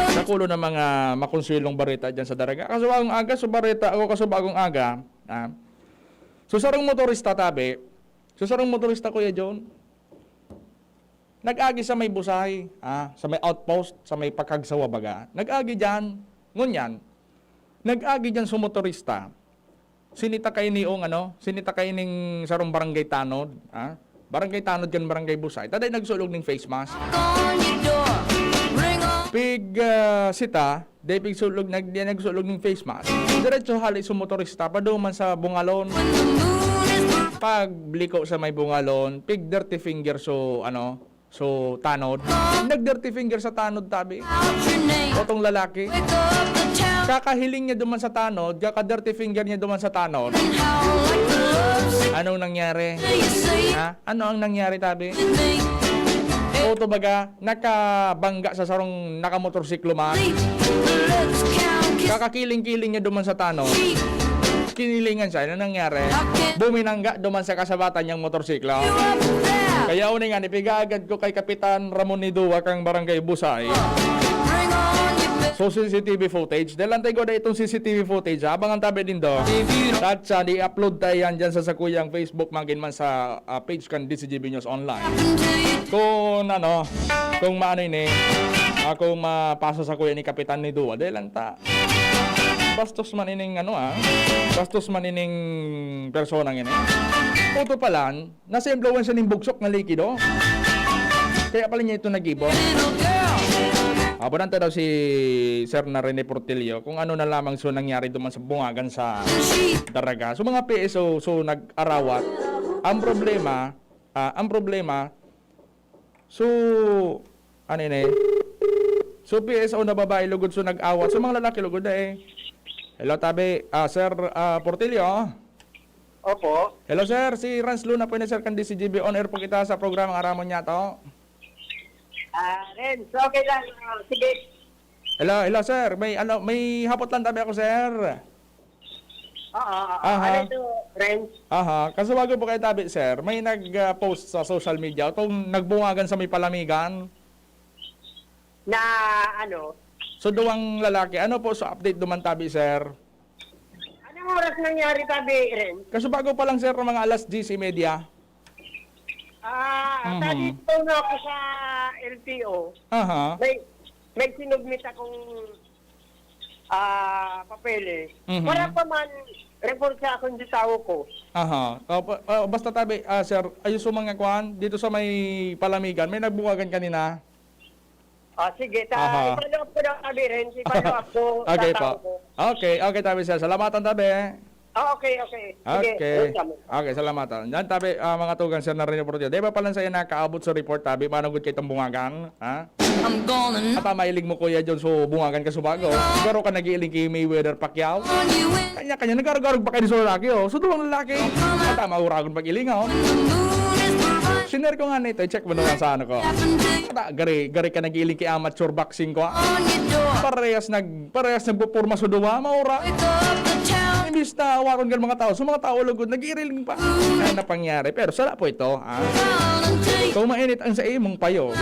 Sa kulo ng mga makonsuelong bareta diyan sa Daraga. Kasubagong aga, so bareta ako, kasubagong aga. Ah. So, sarong motorista tabi. So, sarong motorista, Kuya John. Nag-agi sa may Busay, ah, sa may outpost, sa may Pagkagsawa baga. Nag-agi diyan. Ngunyan, nag-agi diyan sa motorista. Sinita kay niong ano, sinita kay ning sarong barangay tanod, ah. Barangay tanod kan barangay Busay. Taday nagsulog ning face mask. Pig, ah, sita, Dai pigsulog, nag-, di nagsulog ning face mask. Diretso hali sa motorista, paduman sa bungalon. Pagliko sa may bungalon, pig dirty finger so, ano, so tanod. Nag-dirty finger sa tanod, tabi. Otong lalaki. Kakahiling niya duman sa tanod, kaka-dirty finger niya duman sa tanod. Anong nangyari? Ha? Ano ang nangyari, tabi? Oto baga, nakabangga sa sarong nakamotorsiklo man. Kakakiling-kiling niya duman sa tanod. Kinilingan siya. Ano nangyari? Buminangga duman sa kasabatan niyang motorsiklo. Kaya uningan, ipigaagad ko kay Kapitan Ramon Nidua kang Barangay Busay. So, C C T V footage. Dahil antay ko na itong C C T V footage, ha? Abangan tabi din do. Tatsa, i-upload tayo yan dyan sa sakuyang Facebook, magin man sa, ah, page kan D C G B News Online. Kung ano, kung maano ini, ah, kung mapasa sa kuya ni Kapitan ni Dua, dahil anta. Bastos man ining ano, ah. Bastos man ining personang ini. Puto palan, nasa impluwensya ning bugsok na likido. Kaya pala niya ito nagibo. Abunan ta daw si Sir na Rene Portillo kung ano na lamang so nangyari duman sa bungagan sa Daraga. So, mga P S O, so nag-arawat. Ang problema, ah, ang problema, so, ano yun eh? So, P S O na babae lugod so nag-awat. So, mga lalaki lugod na eh. Hello, tabi. Ah, Sir, ah, Portillo? Opo. Hello, sir. Si Rans Luna po yun, sir, kan D C G B. On air po kita sa programang Aramon Niya To. Ah, Renz, okay lang. Ah, sige. Hello, hello, sir. May, ano, may hapot lang tabi ako, sir. Oo, oo. Aha. Ano ito, Renz? Aha. Kaso bago po kayo tabi, sir, may nag-post sa social media, itong nagbungagan sa may palamigan. Na ano? So, duwang lalaki. Ano po sa update duman tabi, sir? Anong oras nangyari tabi, Renz? Kaso bago pa lang, sir, mga alas diyes y media. Ah, Mhm. Sa dito na ako sa L T O. Aha. May, may sinubmit akong, ah, papeles. Mhm. Wala pa man report sa akong di tawo ko. Aha. Opo, ah, basta tabi, ah, sir, ayos yung mga kwan, dito sa may palamigan, may nagbukagan kanina. Ah, sige, ta-, Aha. i-follow up ko daw, tabi, Renz. I-follow up ko, Okay tatao po. ko. Okay, okay, tabi, sir. Salamatan, tabi. Ah, okay, okay. Sige, Okay. welcome. Okay, salamatan. Yan, tabi, ah, mga tugang, sir, na rin report yun. Di ba pala sa'yo nakaabot sa report, tabi? Manugod kay itong bungagan, ha? I'm gonna At ah, mailing mo, Kuya John, so bungagan ka subago. Pero ka nag-iiling kay Mayweather Pacquiao. on you in Kanya-kanya, nagkarugarog pa kayo sa lalaki, oh. So, duwang lalaki. At ah, mauragon pag-iling, oh. the moon is bright. Sinare ko nga nito, i-check mo naman sa ano ko. Happened to you Ata, gari, gari ka nag-iiling kay amateur boxing ko, ah. on your door. Parehas nag-, parehas nagpuporma sa duwa, maura. Wake up the town. Imbis na awaron ka ng mga tao, so mga tao lugod, nag-iiriling pa. Ano na pangyari? Pero sala po ito, ah. Down until you Kung mainit ang sa imong payo,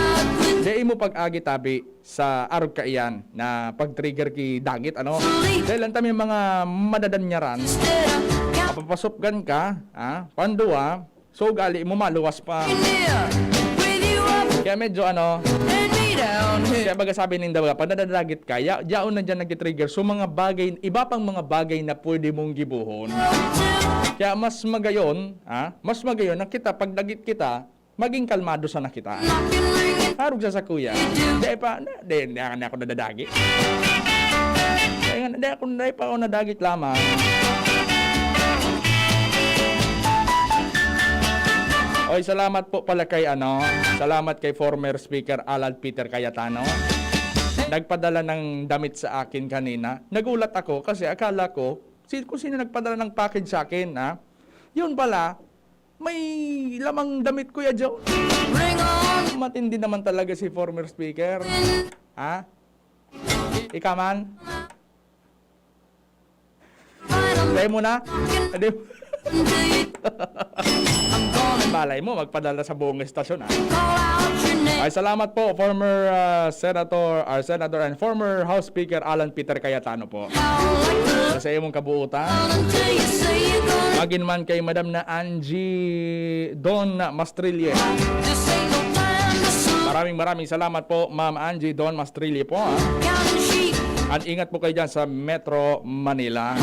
di mo pag-agi tabi sa arog kaiyan na pag-trigger ki dagit, ano? Dahil ang tami mga madadanyaran, Instead of counting mapapasupgan ka, ah, pandua, so ugali mo maluwas pa. near with you up Kaya medyo ano, and me down here. kaya baga sabi ninda, baga, pag nadadagit ka, ya-, yaon na dyan nagtitrigger. So mga bagay, iba pang mga bagay na pwede mong gibuhon. Kaya mas magayon, ah, mas magayon na kita, pag dagit kita, maging kalmado sana kita. Knocking, ringing. Arog sa sakuya. Dai pa, na, dai, dai na ako nadadagit. Dai nga, dai ako, dai pa ako nadagit lamang. Oy, salamat po pala kay ano, salamat kay former Speaker Alan Peter Cayetano. Nagpadala ng damit sa akin kanina. Nagulat ako kasi akala ko, si-, kung sino nagpadala ng package sa akin, ha? Yun pala, may lamang damit, Kuya Joe. Bring on Matindi naman talaga si former speaker. Ha? Ika man? Tayo muna. Adi. Balay mo, magpadala sa buong estasyon, ha? Call out your name. Ay, salamat po, former, ah, senator, ah, senator and former House Speaker Alan Peter Cayetano po. Sa imong kabuutan. Magin man kay Madam na Angie Don Mastrilye. Maraming, maraming salamat po, Ma'am Angie Don Mastrilye po, ha. At ingat po kayo dyan sa Metro Manila.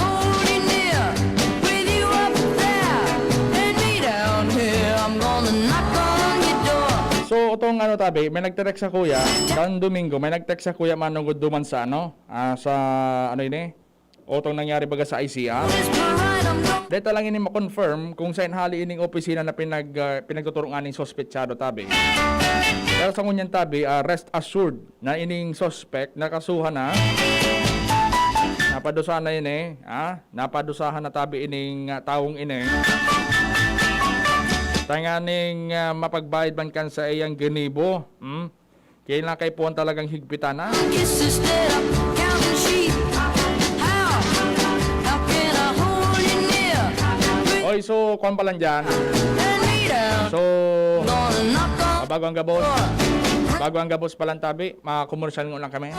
So, itong ano, tabi, may nagtext sa kuya, kan Domingo, may nagtext sa kuya manungod duman sa ano, ah, sa, ano ini? O itong nangyari baga sa I C R. Dahil talang ini ma-confirm kung saan hali ining opisina na pinag-, ah, pinagtuturo nga ning suspetsado, tabi. Pero sa ngunyan, tabi, ah, rest assured na ining suspect nakasuhan na. Napadusahan na ini, ah. Napadusahan na, tabi, ining, ah, tawong ini. Tanganing, ah, mapagbayad man kan sa iyang ginibo. Hmm? Kailangan kaipuhan talagang higpitan, ha? Kisses that I count and sheep. How? How can I hold you near? Oy, so, kwan pa lang dyan. Hand me down. So, Gonna knock on bago ang gabos. door. Bago ang gabos palantabi, mga komersyal ngon lang kami.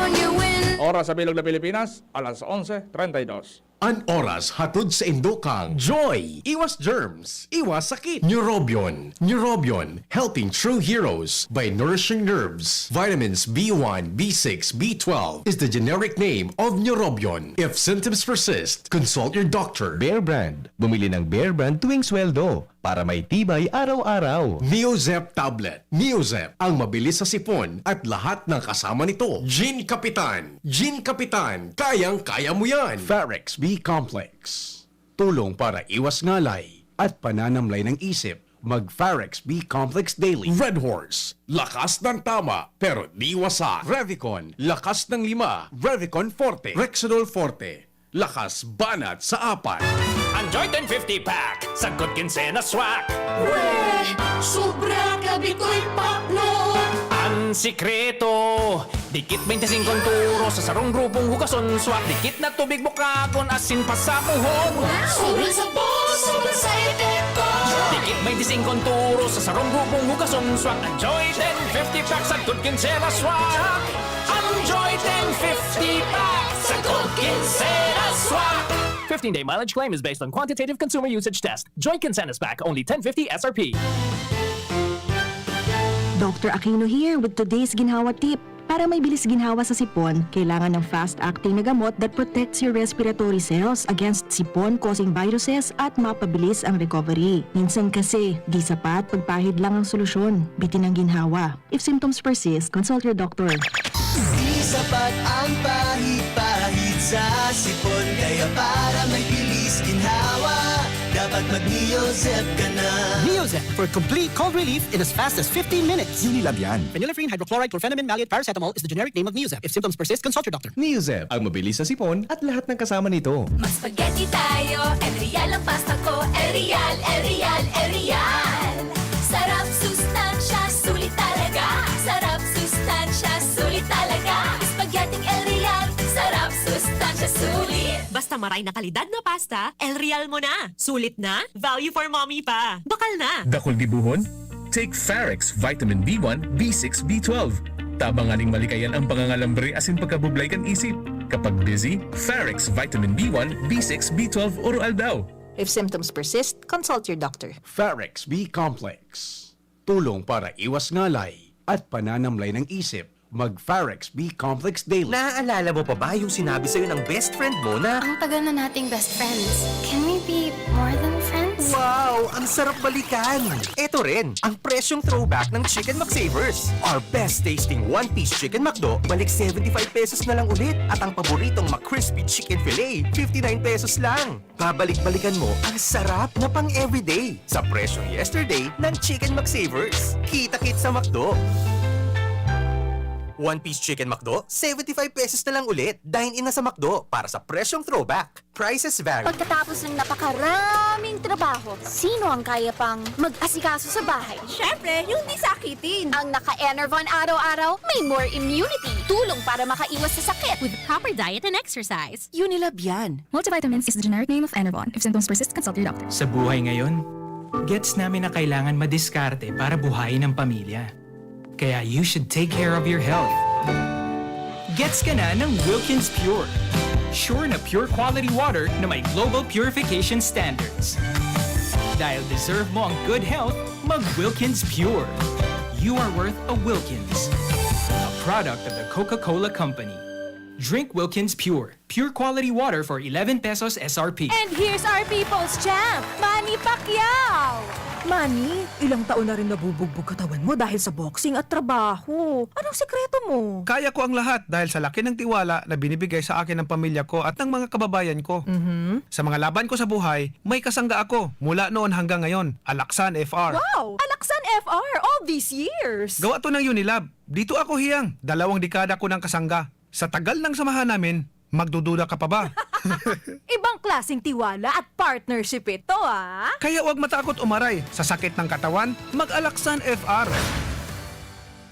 Oras sa bilog na Pilipinas, alas onse treinta y dos. An oras hatod sa indo kang Joy! Iwas germs, iwas sakit! Neurobion! Neurobion, helping true heroes by nourishing nerves. Vitamins B one, B six, B twelve is the generic name of Neurobion. If symptoms persist, consult your doctor. Bear Brand. Bumili ng Bear Brand tuwing sweldo para may tibay araw-araw. Neozep Tablet. Neozep, ang mabilis sa sipon at lahat ng kasama nito. Gin Kapitan. Gin Kapitan, kayang-kaya mo yan. Farex B Complex. Tulong para iwas ngalay at pananamlay ng isip. Mag Farex B Complex Daily. Red Horse, lakas ng tama, pero di wasak. Revicon, lakas ng lima. Revicon Forte. Rexidol Forte, lakas banat sa apat. Ang Joy ten fifty pack, sagkod kinsena swak. Weh, sobra ka bitoy paklo. Ang sikreto, dikit twenty-five turo sa sarong grupong hugason swak. Dikit na tubig bukagon, asin pasapuhon. Sobra sa poso, sobra sa epekto. Dikit twenty-five turo sa sarong grupong hugason swak. Ang Joy ten fifty pack, sagkod kinsena swak. Ang Joy ten fifty pack, sagkod kinsena swak. Fifteen-day mileage claim is based on quantitative consumer usage test. Joy Quincenas Pack, only ten fifty S R P. Doctor Aquino here with today's ginhawa tip. Para may bilis ginhawa sa sipon, kailangan ng fast-acting na gamot that protects your respiratory cells against sipon-causing viruses at mapabilis ang recovery. Minsan kasi, di sapat pagpahid lang ang solusyon. Bitin ang ginhawa. If symptoms persist, consult your doctor. Di sapat ang pahid-pahid sa sipon, kaya para may bilis ginhawa, dapat mag-Neozep ka na. Neozep for complete cold relief in as fast as fifteen minutes. Unilab yan. Phenylephrine hydrochloride chlorphenamine maleate paracetamol is the generic name of Neozep. If symptoms persist, consult your doctor. Neozep, ang mabilis sa sipon at lahat ng kasama nito. Mag-spaghetti tayo, El Real ang pasta ko. El Real, El Real, El Real. Sarap, sustansya, sulit talaga. Sarap, sustansya, sulit talaga. Spaghetti El Real, sarap, sustansya, sulit. Basta maray na kalidad na pasta, El Real mo na. Sulit na, value for mommy pa. Bakal na! Dakul gibohon? Take Farex Vitamin B one, B six, B twelve. Tabang nganing malikayan ang pangangalambre asin pagkabublay kan isip. Kapag busy, Farex Vitamin B one, B six, B twelve Oro Aldaw. If symptoms persist, consult your doctor. Farex B Complex. Tulong para iwas ngalay at pananamlay ng isip. Mag Farex B Complex Daily. Naaalala mo pa ba yung sinabi sa'yo ng best friend mo na, "Ang tagal na nating best friends. Can we be more than friends?" Wow! Ang sarap balikan! Eto rin, ang presyong throwback ng Chicken McSavers. Our best tasting one-piece Chicken McDo, balik seventy-five pesos na lang ulit. At ang paboritong McCrispy Chicken Fillet, fifty-nine pesos lang. Babalik-balikan mo ang sarap na pang everyday sa presyong yesterday ng Chicken McSavers. Kita-kit sa McDo. One-piece Chicken McDo, seventy-five pesos na lang ulit. Dine-in na sa McDo para sa presyong throwback. Prices vary. Pagkatapos ng napakaraming trabaho, sino ang kaya pang mag-asikaso sa bahay? Siyempre, yung di sakitin. Ang naka-Enervon araw-araw, may more immunity. Tulong para makaiwas sa sakit. With proper diet and exercise. Unilab yan. Multivitamins is the generic name of Enervon. If symptoms persist, consult your doctor. Sa buhay ngayon, gets namin na kailangan madiskarte para buhayin ang pamilya. Kaya you should take care of your health. Gets ka na ng Wilkins Pure. Sure na pure quality water na may global purification standards. Dahil deserve mo ang good health, mag Wilkins Pure. You are worth a Wilkins. A product of the Coca-Cola Company. Drink Wilkins Pure. Pure quality water for eleven pesos S R P. And here's our people's champ, Manny Pacquiao! Manny, ilang taon na rin nabubugbog katawan mo dahil sa boxing at trabaho. Anong sikreto mo? Kaya ko ang lahat dahil sa laki ng tiwala na binibigay sa akin ng pamilya ko at ng mga kababayan ko. Mhm. Sa mga laban ko sa buhay, may kasangga ako mula noon hanggang ngayon, Alaksan F R. Wow! Alaksan F R all these years! Gawa to ng Unilab. Dito ako hiyang, dalawang dekada ko ng kasangga. Sa tagal ng samahan namin, magdududa ka pa ba? Ibang klaseng tiwala at partnership ito, ah! Kaya wag matakot umaray sa sakit ng katawan, mag-Alaksan F R.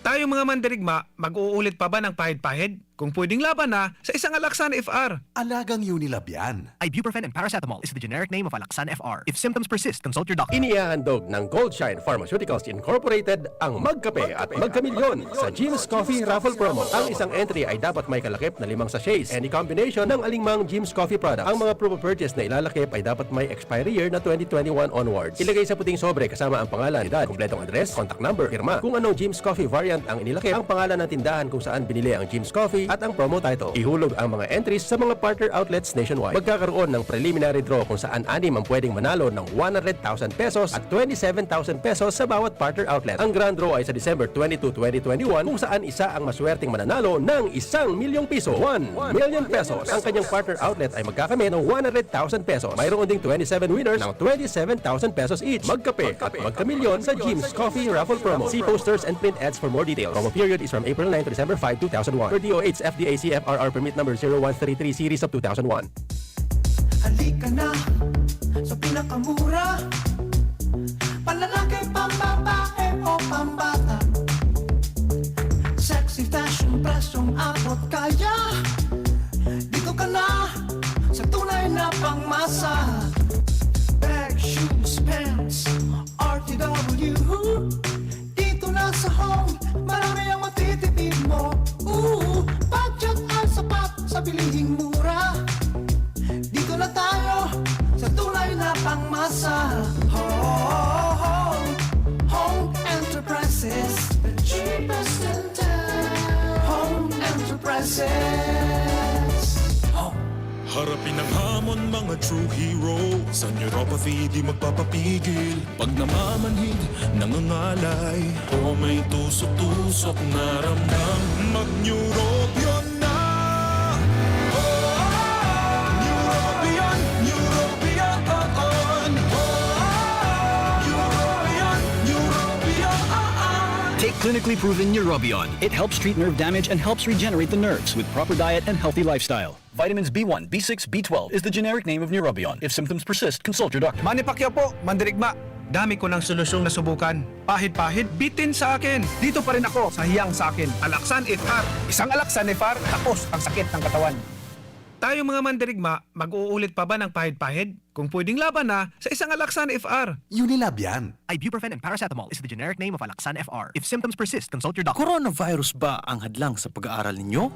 Tayong mga mandirigma, mag-uulit pa ba ng pahid-pahid? Kung pwedeng laban na sa isang Alaxan F R. Alagang Unilab yan. Ibuprofen and paracetamol is the generic name of Alaxan F R. If symptoms persist, consult your doctor. Inihahandog ng Goldshine Pharmaceuticals Incorporated ang Magkape at Magkamilyon sa Jim's Coffee Raffle Promo. Ang isang entry ay dapat may kalakip na limang sachets. Any combination ng alingmang Jim's Coffee product. Ang mga promo purchase na ilalakip ay dapat may expiry year na twenty twenty-one onwards. Ilagay sa puting sobre kasama ang pangalan, edad, kompletong address, contact number, pirma. Kung anong Jim's Coffee variant ang inilakip, ang pangalan ng tindahan kung saan binili ang Jim's Coffee at ang promo title. Ihulog ang mga entries sa mga partner outlets nationwide. Magkakaroon ng preliminary draw kung saan anim ang pwedeng manalo ng one hundred thousand pesos at twenty-seven thousand pesos sa bawat partner outlet. Ang grand draw ay sa December twenty-two, twenty twenty-one, kung saan isa ang maswerteng mananalo ng isang milyong piso, one million pesos. Ang kanyang partner outlet ay magkakamit ng one hundred thousand pesos. Mayroon ding twenty-seven winners ng twenty-seven thousand pesos each. Magkape at magkamilyon sa Jim's Coffee Raffle Promo. See posters and print ads for more details. Promo period is from April nine to December five, two thousand one. Per D O H F D A C F R R permit number zero one three three series of two thousand one. Halika na sa pinakamura. Panlalaki, pambabae o pambata. Sexy fashion, presyong abot kaya. Dito ka na sa tunay na pangmasa. Bag, shoes, pants, R T W. Dito na sa Home, marami ang matitipid mo. Ooh, budget ang sapat sa bilihing mura. Dito na tayo sa tunay na pangmasa. Home, Home Enterprises, the cheapest in town. Home Enterprises. Home. Harapin ang hamon, mga true hero. Sa neuropathy, di magpapapigil. Pag namamanhid, nangangalay, o may tusok-tusok na ramdam, mag-Neurobion na! Oh, Neurobion, Neurobion, oh, oh. Neurobion, Neurobion, oh, oh. Take clinically proven Neurobion. It helps treat nerve damage and helps regenerate the nerves with proper diet and healthy lifestyle. Vitamins B one, B six, B twelve is the generic name of Neurobion. If symptoms persist, consult your doctor. Manny Pacquiao po, mandirigma. Dami ko ng solusyong nasubukan. Pahid-pahid, bitin sa akin. Dito pa rin ako sa hiyang sa akin. Alaxan F R. Isang Alaxan F R, tapos ang sakit ng katawan. Tayong mga mandirigma, mag-uulit pa ba ng pahid-pahid? Kung pwedeng laban na sa isang Alaxan F R. Unilab yan. Ibuprofen and paracetamol is the generic name of Alaxan F R. If symptoms persist, consult your doctor. Coronavirus ba ang hadlang sa pag-aaral ninyo?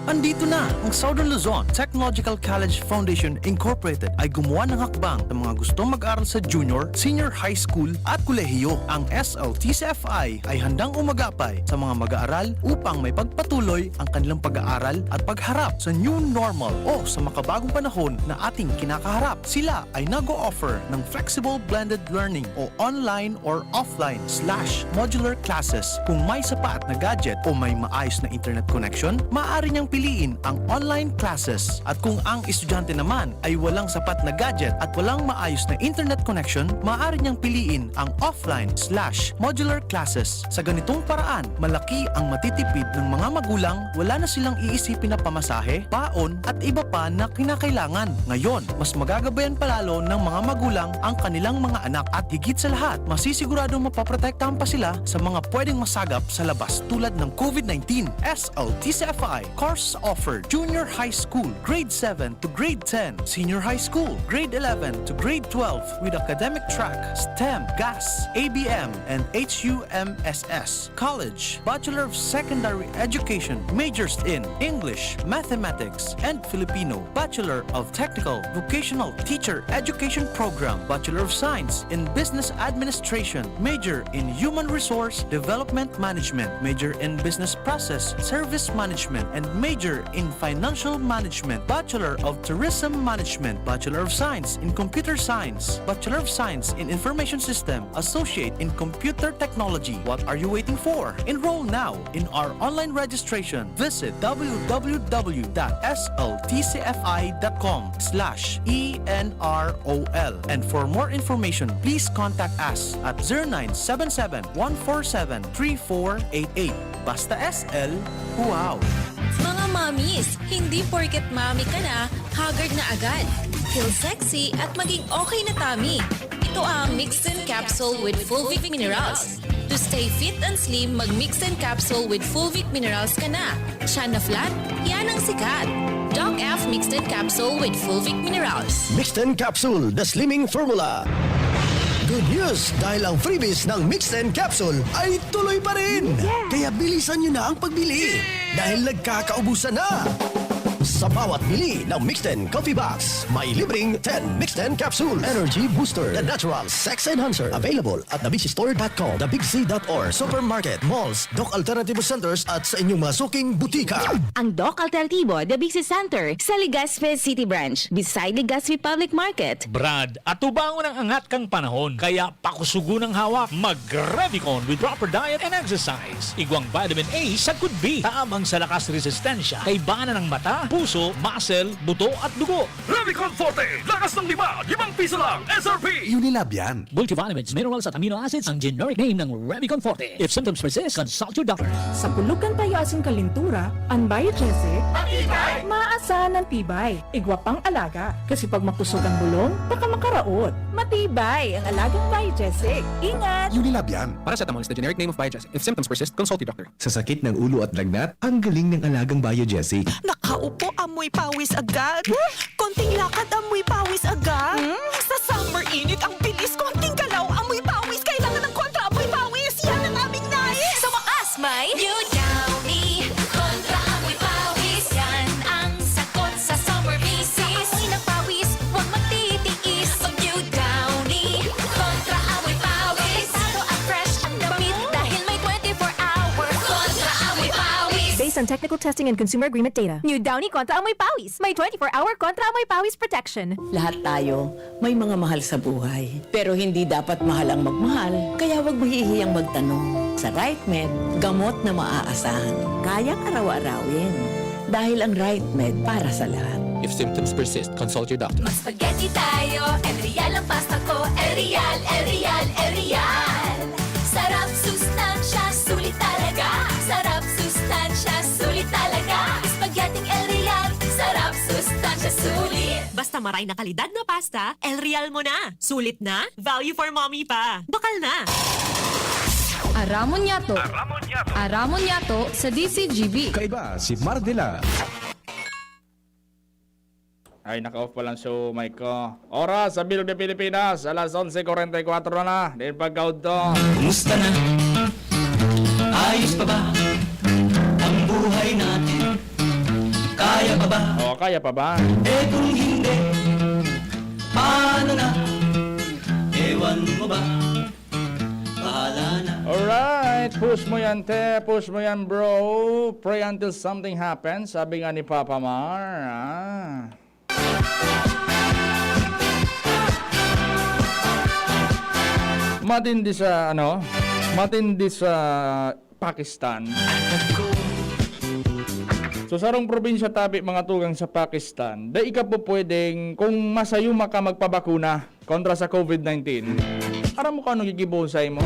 Andito na! Ang Southern Luzon Technological College Foundation Incorporated ay gumawa ng hakbang sa mga gustong mag-aral sa junior, senior high school at kolehiyo. Ang S L T C F I ay handang umagapay sa mga mag-aaral upang may pagpatuloy ang kanilang pag-aaral at pagharap sa new normal o sa makabagong panahon na ating kinakaharap. Sila ay nag-o-offer ng flexible blended learning o online or offline slash modular classes. Kung may sapat na gadget o may maayos na internet connection, maaari niyang piliin ang online classes. At kung ang estudyante naman ay walang sapat na gadget at walang maayos na internet connection, maaari niyang piliin ang offline slash modular classes. Sa ganitong paraan, malaki ang matitipid ng mga magulang, wala na silang iisipin na pamasahe, baon, at iba pa na kinakailangan. Ngayon, mas magagabayan palalo ng mga magulang ang kanilang mga anak at higit sa lahat, masisiguradong mapoprotektahan pa sila sa mga pwedeng masagap sa labas tulad ng COVID nineteen. S L T C F I course offered: Junior High School, Grade seven to Grade ten, Senior High School, Grade eleven to Grade twelve, with academic track, STEM, GAS, A B M, and H U M S S. College, Bachelor of Secondary Education, majors in English, Mathematics, and Filipino, Bachelor of Technical Vocational Teacher Education Program, Bachelor of Science in Business Administration, major in Human Resource Development Management, major in Business Process Service Management, and major in Financial Management, Bachelor of Tourism Management, Bachelor of Science in Computer Science, Bachelor of Science in Information System, Associate in Computer Technology. What are you waiting for? Enroll now in our online registration. Visit w w w dot s l t c f i dot com slash e n r o l. And for more information, please contact us at zero nine seven seven, one four seven, three four eight eight. Basta S L, wow! Mga mommies, hindi porket mommy ka na, haggard na agad. Feel sexy at maging okay na tummy. Ito ang Mixin Capsule with Fulvic Minerals. To stay fit and slim, mag Mixten Capsule with Fulvic Minerals ka na. Tiyan na flat? Yan ang sikat! Doc F Mixten Capsule with Fulvic Minerals. Mixten Capsule, the slimming formula. Good news! Dahil ang freebies ng Mixten Capsule ay tuloy pa rin! Kaya bilisan nyo na ang pagbili! Dahil nagkakaubusan na! Sa bawat bili ng Mixten Coffee Box, may libreng ten Mixten Capsule Energy Booster, the natural sex enhancer. Available at the big c store dot com, the big c dot org, supermarket, malls, Doc Alternativo Centers at sa inyong mga suking butika. Ang Doc Alternativo, the Big C Center, sa Legazpi City Branch, beside Legazpi Public Market. Brad, atubangon ang angat kan panahon, kaya pakusugon ang hawak. Mag-Revicon with proper diet and exercise. Igwang vitamin A sagkod B, tabang sa lakas resistensya, kaibanan ng mata, puso, muscle, buto at dugo. Revicon Forte, lakas ng lima, limang piso lang, S R P! Unilab yan. Multivitamins, minerals at amino acids ang generic name ng Revicon Forte. If symptoms persist, consult your doctor. Sa pulog kan tayo asin kalintura, an Biogesic, matibay, maasahan ang tibay. Igwa pang alaga, kasi pag makusog ang bulong, baka makaraot. Matibay ang alagang Biogesic. Ingat! Unilab yan. Paracetamol is the generic name of Biogesic. If symptoms persist, consult your doctor. Sa sakit ng ulo at lagnat, ang galing ng alagang Biogesic. Nakaupo, amoy pawis agad. Konting lakad, amoy pawis agad. Hmm? Sa summer init, ang bilis. Konting galaw, amoy pawis. Kailangan ng kontra amoy pawis. Yan ang aming nais. Sa wakas, may New Downy Kontra Amoy Pawis. Yan ang sagot sa summer visit. Amoy ng pawis, huwag magtitiis. Mag New Downy Kontra Amoy Pawis. Delikado at fresh ang damit dahil may twenty-four hour Kontra Amoy Pawis. Based on technical testing and consumer agreement data. New Downy Kontra Amoy Pawis. May twenty-four hour Kontra Amoy Pawis protection. Lahat tayo may mga mahal sa buhay. Pero hindi dapat mahal ang magmahal, kaya huwag mahihiyang magtanong. Sa Right Med, gamot na maaasahan. Kayang araw-arawin. Dahil ang Right Med para sa lahat. If symptoms persist, consult your doctor. Mag-spaghetti tayo, El Real ang pasta ko. El Real, El Real, El Real. Sarap, sustansya, sulit talaga. Sarap, sustansya, sulit talaga. Spaghetti El Real, sarap, sustansya, sulit. Basta maray na kalidad na pasta, El Real mo na. Sulit na, value for mommy pa. Bakal na! Aramon Yato. Aramon Yato. Aramon Yato sa D Z G B. Kaiba si Mardila. Ay, naka-off pala ang show mic ko. Oras sa Bilog de Pilipinas, alas onse kuwarenta y kuwatro na. Din pagkaudto. Kumusta na? Ayos pa ba ang buhay natin? Kaya pa ba? O, kaya pa ba? Eh, kung hindi, paano na? Ewan mo ba? Bahala na. Alright, push mo yan, te. Push mo yan, bro. Pray until something happens, sabi nga ni Papa Mar. Ah. Matindi sa, ano, matindi sa Pakistan. So, sarong probinsya tabi, mga tugang, sa Pakistan, dai ka po pwedeng, kung masayuma ka magpabakuna kontra sa covid nineteen, aram mo kung ano gigibohon sa imo?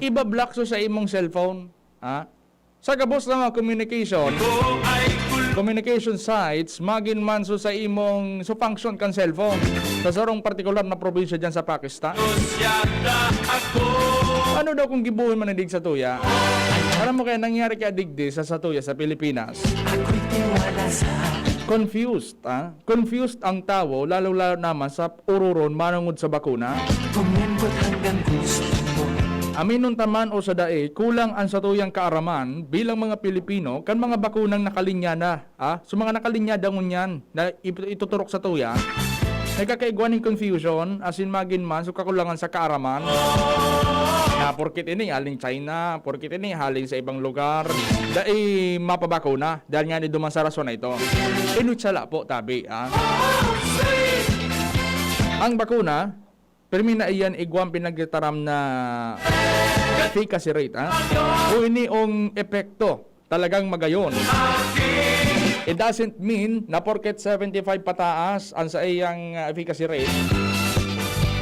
Iba-block so sa imong cellphone. Ha? Sa gabos na mga communication, communication sites, magin man so sa imong, so function kan cellphone. Sa sarong partikular na probinsya dyan sa Pakistan. Ano daw kung gibohon man digdi sa tuya? Aram mo kaya nangyari kaya digdi sa, sa tuya sa Pilipinas? Ako'y tiwala sa Confused, ah? Confused ang tawo, lalong-lalo naman sa ururon manongod sa bakuna. Tumembot hanggang gusto mo. Aminon ta man o sa dai, kulang ang satuyang kaaraman bilang mga Pilipino kan mga bakunang nakalinya na, ah? So, mga nakalinya dangon yan na ip-, ituturok sa tuya, nagkakaigwa ning confusion, asin magin man, so kakulangan sa kaaraman. Na porket ini haling China, porket ini haling sa ibang lugar, dai mapabakuna. Dahil nga ni duman sa rason na ito. Inutsa la po, tabi, ah. Ang bakuna, pirmi na iyan igwang pinagtataram na efficacy rate, ah. Kung ini ang epekto, talagang magayon. It doesn't mean na porket seventy-five pataas ang sa iyang, ah, efficacy rate,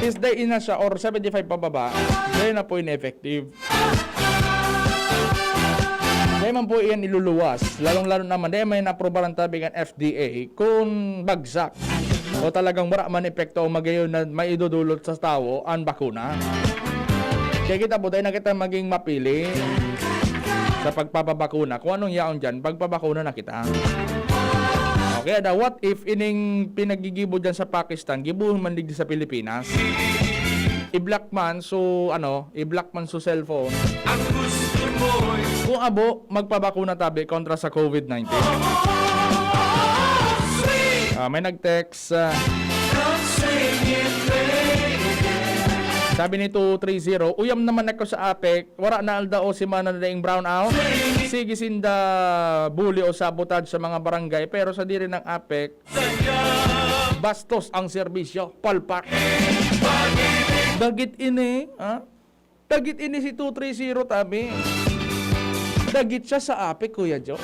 is dai na siya, or seventy-five pababa, dai na po ineffective. Dai man po iyan iluluwas, lalong-lalo naman, dai man aprubaran tabi kan F D A kung bagsak o talagang wala man epekto o magayon na maidudulot sa tawo ang bakuna. Kaya kita po, dai na kita maging mapili sa pagpapabakuna. Kung anong yaon dyan, pagpabakuna na kita. Okay, ada, what if ining pinaggigibo dyan sa Pakistan, gibohon man digdi sa Pilipinas? I-block man, so ano, i-block man so cellphone. Ang gusto mo. Kung abo, magpabakuna tabi kontra sa covid nineteen. Ah, may nag-text, ah, sabi ni two three zero, "Uyam naman ako sa APEC, wala na aldaw o semana na daing brown out. Sige sinda bully o sabotage sa mga barangay, pero sa diri ng APEC, bastos ang serbisyo, palpak." Dagit ini, ha? Dagit ini si two three zero, tabi. Dagit siya sa APEC, Kuya Joe.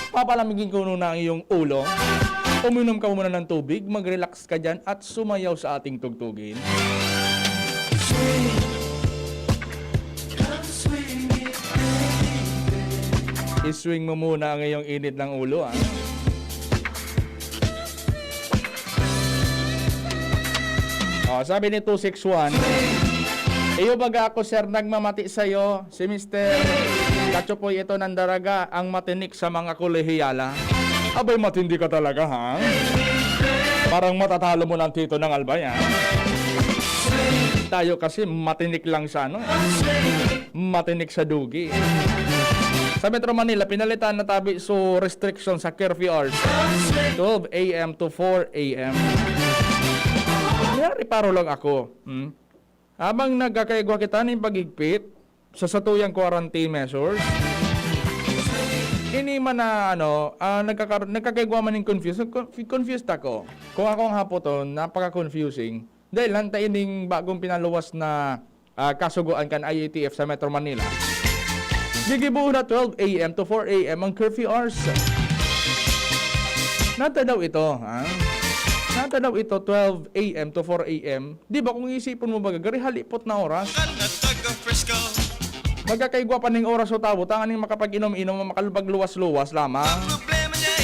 Papalamigin ko muna ang iyong ulo. Uminom ka muna ng tubig, mag-relax ka dyan at sumayaw sa ating tugtugin. I-swing mo muna ang iyong init ng ulo, ah. Oh, sabi ni two six one, "Iyo baga ako, sir, nagmamati sa'yo. Si Mister Kachupoy ito ng Daraga, ang matinik sa mga kolehiyala." Abay, matindi ka talaga, ha? Parang matatalo mo ng Tito ng Albay, ha? Tayo kasi matinik lang sa ano, eh. Matinik sa dugi. Sa Metro Manila, pinalitan na tabi so restriction sa curfew hours, twelve a m to four a m. Nagpaparo lang ako, hmm? Habang nagkakaigwa kita nin paghigpit sa satuyang quarantine measures, ini man na, ano, ah, nagkakar-, nagkakaigwa man nin confuse-, conf-, confused ako. Kung ako ang hapoton, napaka-confusing. Dahil hanta ining bagong pinaluwas na, ah, kasugoan kan I A T F sa Metro Manila. Gigibohon na twelve a m to four a m ang curfew hours. Nata daw ito, ha? Nata daw ito, twelve a m to four a m. Di ba kung isipon mo baga, gari halipot na oras? Magkakaigwa pa ning oras o tawo, tanganing makapag-inom-inom, makalubag luwas-luwas lamang.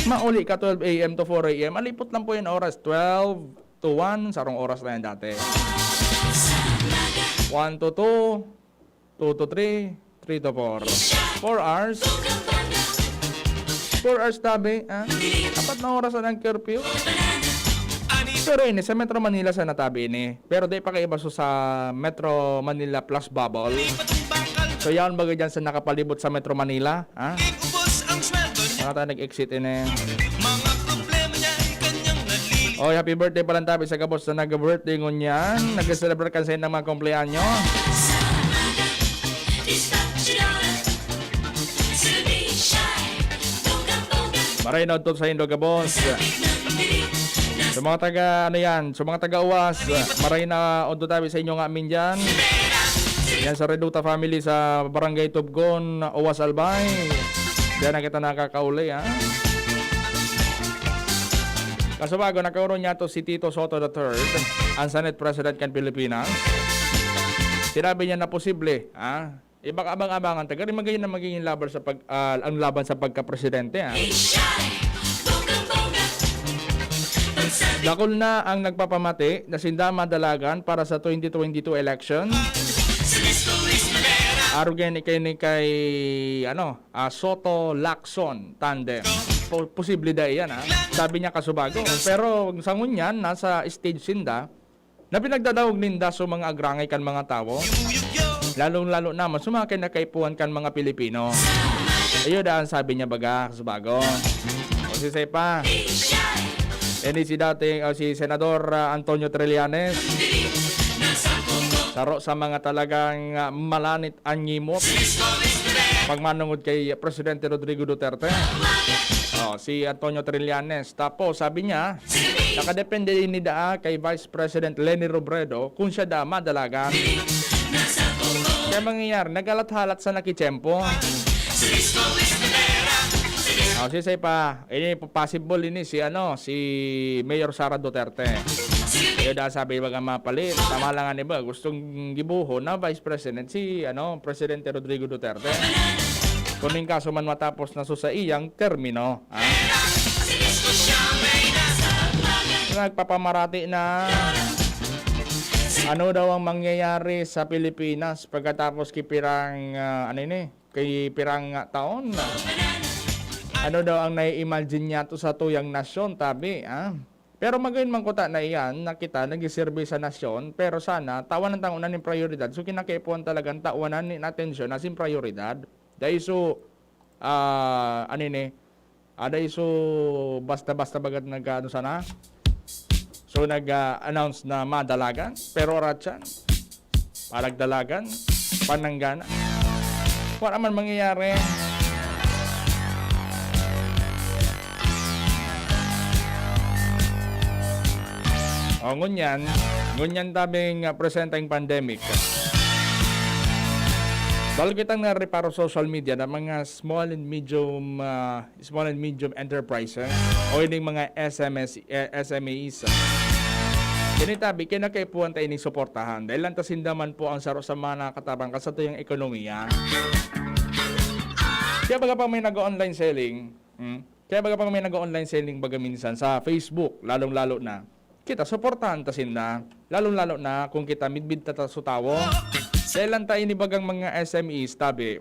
Mauli ka twelve a m to four a m. Alipot lang po yung oras, twelve to one, sarong oras na yan dati. One to two, two to three, three to four. Four hours. Four hours tabi, ah. Apat na oras na ang curfew. Pero ini, sa Metro Manila sa natabi ini. Pero di pa kaiba so sa Metro Manila Plus Bubble. So, yaon baga dyan sa nakapalibot sa Metro Manila, ha? Mga tayo nag-exit ini. Oy, happy birthday palan tabi sa gabos na nag-birthday ngunyan. Nag-celebrate kan sa inyong mga kumpleanyo. Maray na udto sa indo gabos. Sa mga taga, ano yan, sa mga taga Uwas, maray na udto tabi sa inyo nga amin dyan. Yan sa Reduta family sa Barangay Tubgon, Uwas, Albay. Diyan na kita nakakauli, ha? Kasubago, nakaurong niya to si Tito Sotto the third, ang Senate President kan Pilipinas. Sinabi niya na posible, ha? Ibang abang-abangan, taga rin magayon na magiging laban sa pag-, ah, ang laban sa pagka-presidente, ha? Dakul na ang nagpapamati na sinda madalagan para sa twenty twenty-two election. Arog yan ni kay, ni kay, ano, ah, Sotto Lacson tandem. Po-, posible dai yan, ha? Sabi niya kasubago. Pero sa ngunyan, nasa stage sinda na pinagdadangog ninda sa mga agrangay kan mga tawo, lalong-lalo na man sa mga kinakaipuhan kan mga Pilipino. Iyo daan sabi niya baga, kasubago. O si Sepa. Ini si dating, o si Senador, ah, Antonio Trillanes. Saro sa mga talagang, ah, malanit an ngimot pagmanongod kay Presidente Rodrigo Duterte. Oh, si Antonio Trillanes. Tapos, sabi niya, nakadepende ini daa kay Vice President Leni Robredo kung siya daa madalagan. Kaya mangyayari, naghalat-halat sa nakitiyempo. Oh, si Sepa, ini possible ini si, ano, si Mayor Sara Duterte. Iyo daa sabi, baga mapalit. Tama lang, ano ba, gustong gibohon na Vice President si, ano, Presidente Rodrigo Duterte. Kung in kaso man matapos na so sa iyang termino, ha? Nagpapamarati na. Ano daw ang mangyayari sa Pilipinas pagkatapos ki pirang, ah, ano ini? Ki pirang, ah, taon? Ano daw ang nai-imagine niyato sa tuyang nasyon, tabi, ah? Pero magayon man kuta na iyan na kita nagsiserbi sa nasyon, pero sana tawan ang tangonan nin prayoridad. So, kinakaipuhan talagang tawanan nin atensyon asin prayoridad. Dai so, ah, ano ini? Ah, dai so basta-basta bagat nag-ano sana? So, nag-announce na madalagan, pero oratsan, palagdalagan, pananggana. Wala man mangyayari. O, ngunyan, ngunyan tabing, ah, presenteng pandemic. Dahil kitang nareparo sa social media na mga small and medium, ah, small and medium enterprises o ining mga S M Es, eh, S M Es. Ini tabi, kinakaipuhan ta ining suportahan dahil lang ta sinda man po ang saro sa mga nakatabang kan satuyang ekonomiya. Kaya baga pang may nag-o-online selling, hmm? Kaya baga pang may nag-o-online selling baga minsan sa Facebook, lalong-lalo na. Kita, suportahan ta sinda. Lalong-lalo na kung kita midbid ta, ta su tawo. Dahil lang ta ini bagang mga S M Es, tabi.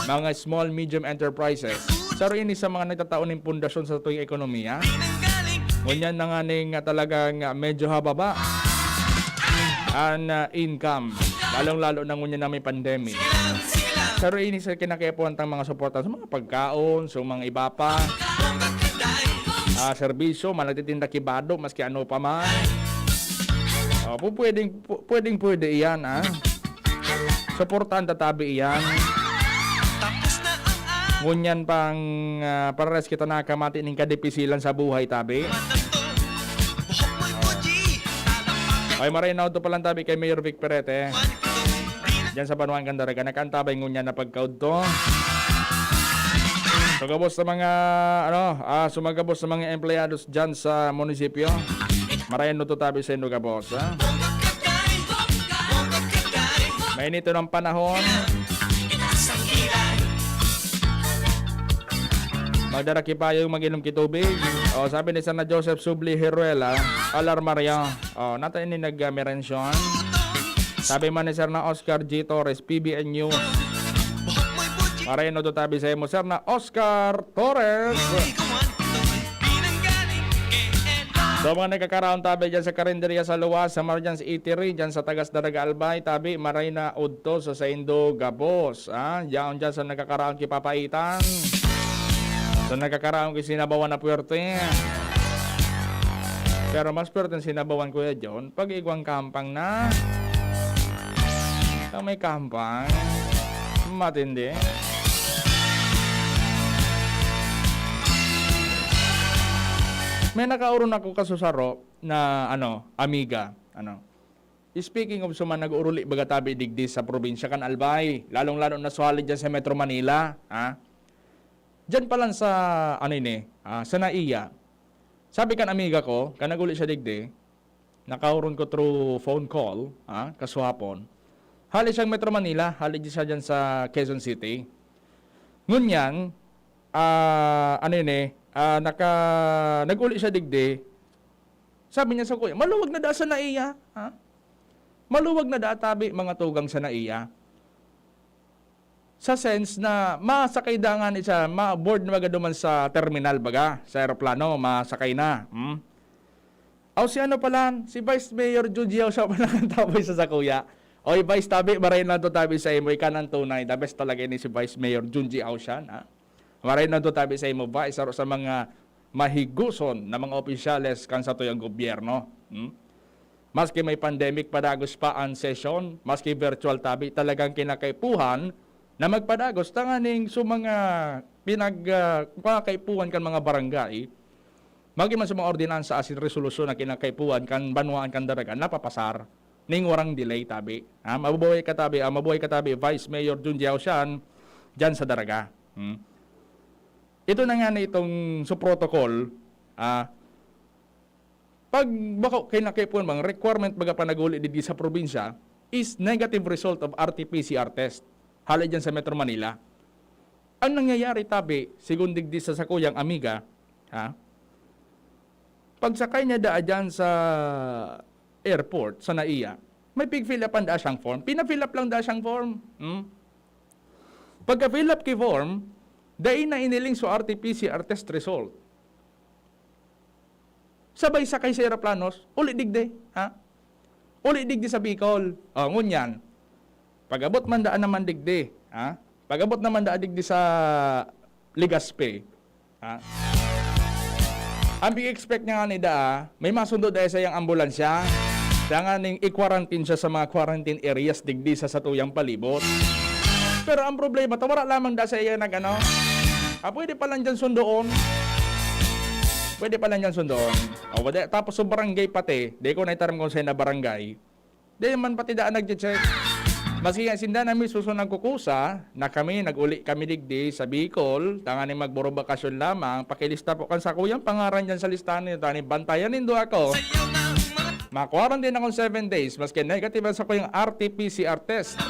Mga small, medium enterprises. Saro ini sa mga nagtatao nin pundasyon sa tuyang ekonomiya. Ngunyan na nga ning, ah, talagang, ah, medyo hababa an, ah, income. Lalong-lalo na ngunyan na may pandemic. Saro ini sa kinakaipuhan tang mga suporta sa mga pagkaon, sa mga iba pa. Ah, serbisyo, mga nagtitinda ki bado, maski ano pa man. O, pu-, pwedeng, pu-, pwedeng pwede iyan, ah. Suportahan ta tabi iyan. Ngunyan pang, ah, parehas kita nakamati nin kadipisilan sa buhay, tabi. Ay, maray na udto pa lang tabi kay Mayor Vic Perete. Diyan sa banwaan kan Daraga, nakaantabay ngunyan na pagkaudto. Sumagabos sa mga, ano, ah, sumagabos sa mga empleyados diyan sa munisipyo. Maray na udto tabi sa indo gabos, ha? Mainit ang panahon. Magdara ki payong, mag-inom ki tubig. O, sabi ni San Joseph Subli Heruela, Alarmario. O, nata ini nag, ah, merensyon. Sabi man ni Sir na Oscar G Torres, P B N News. Maray na udto tabi sa imo, Sir na Oscar Torres. Sa mga nagkakaraon tabi dyan sa karinderya sa luwas, sa Marjan's Eatery, dyan sa Tagas Daraga Albay, tabi, maray na udto sa saindo gabos. Ah, yaon dyan sa nagkakaraon ki papaitan. Sa nagkakaraon ki sinabawan na puwerte. Pero mas puwerte ang sinabawan, Kuya John, pag igwang kampang na. Sa may kampang. Matindi. May nakaoron ako kasusaro na, ano, amiga. Ano. Speaking of sa mga nag-uuruli, baga tabi digdi sa probinsya kan Albay, lalong-lalo na sa hali dyan sa Metro Manila, ha? Dyan pa lang sa, ano ini, ah, sa NAIA. Sabi kan amiga ko, kan nag-uli siya digdi, nakaoron ko through phone call, ah, kasuhapon. Hali siyang Metro Manila, hali di siya dyan sa Quezon City. Ngunyan, ah, ano ini, ah, naka, nag-uli siya digdi. Sabi niya sa kuya, maluwag na daa sa NAIA, ha? Maluwag na daa tabi, mga tugang sa NAIA. Sa sense na masakay da ngani siya, ma-board na baga duman sa terminal baga, sa eroplano, masakay na. Hmm? Aw, si ano pala, si Vice Mayor Junji Aw siya pala ang taboy sa sakuya. Oy, Vice, tabi, maray na to tabi sa imo, ika nang tunay. The best talaga ini si Vice Mayor Junji Aw siya, ha? Maray na to tabi sa imo, Vice, saro sa mga mahiguson na mga opisyales kan satuyang gobyerno. Hmm? Maski may pandemic, padagos pa an sesyon, maski virtual tabi, talagang kinakaipuhan na magpadagos tanganing sa mga pinag, ah, kinakaipuhan kan mga barangay, magin man sa mga ordinansa asin resolusyon na kinakaipuhan kan banwaan kan Daraga, napapasar ning warang delay tabi. Ha, mabuhay ka tabi, ah, mabuhay ka tabi, Vice Mayor Junji Aw siyan, dyan sa Daraga. Hmm. Ito na nga na itong sa protocol, ah, pag bako kinakaipuhan bang requirement baga pa nag-uli digdi sa probinsya is negative result of R T P C R test. Hali dyan sa Metro Manila. Ang nangyayari tabi, sigon digdi sa sakuyang amiga, ha? Pagsakay niya daa dyan sa airport sa NAIA, may pig-fill upan daa siyang form. Pina-fill up lang daa siyang form. Hmm? Pagka-fill up ki form, dai na iniling so R T P C R test result. Sabay sakay sa eroplanos, uli digdi, ha? Uli digdi sa Bicol. O, ngunyan, pag-abot man daan naman digdi, ha? Pag-abot naman daan digdi sa Legazpi, ha? Ang pig-expect niya ngani daa, may masundo dai saiyang ambulansya. Tanganing i-quarantine siya sa mga quarantine areas digdi sa satuyang palibot. Pero ang problema, ta wala lamang daa saiya nag-ano, ah, pwede pa lang dyan sundoon. Pwede pa lang dyan sundoon. O, wala, tapos sa barangay pati, di ko naitaram kung saan na barangay. Di man pati daan nagche-check. Maski nga sinda na mismo so nagkukusa na kami, nag-uli kami digdi sa Bicol, tanganing magburobakasyon lamang, pakilista po kan sakuyang pangaran dyan sa listahan niyo, tanganing bantayan nindo ako. Ma-quarantine akong seven days, maski negative ang sakuyang R T P C R test.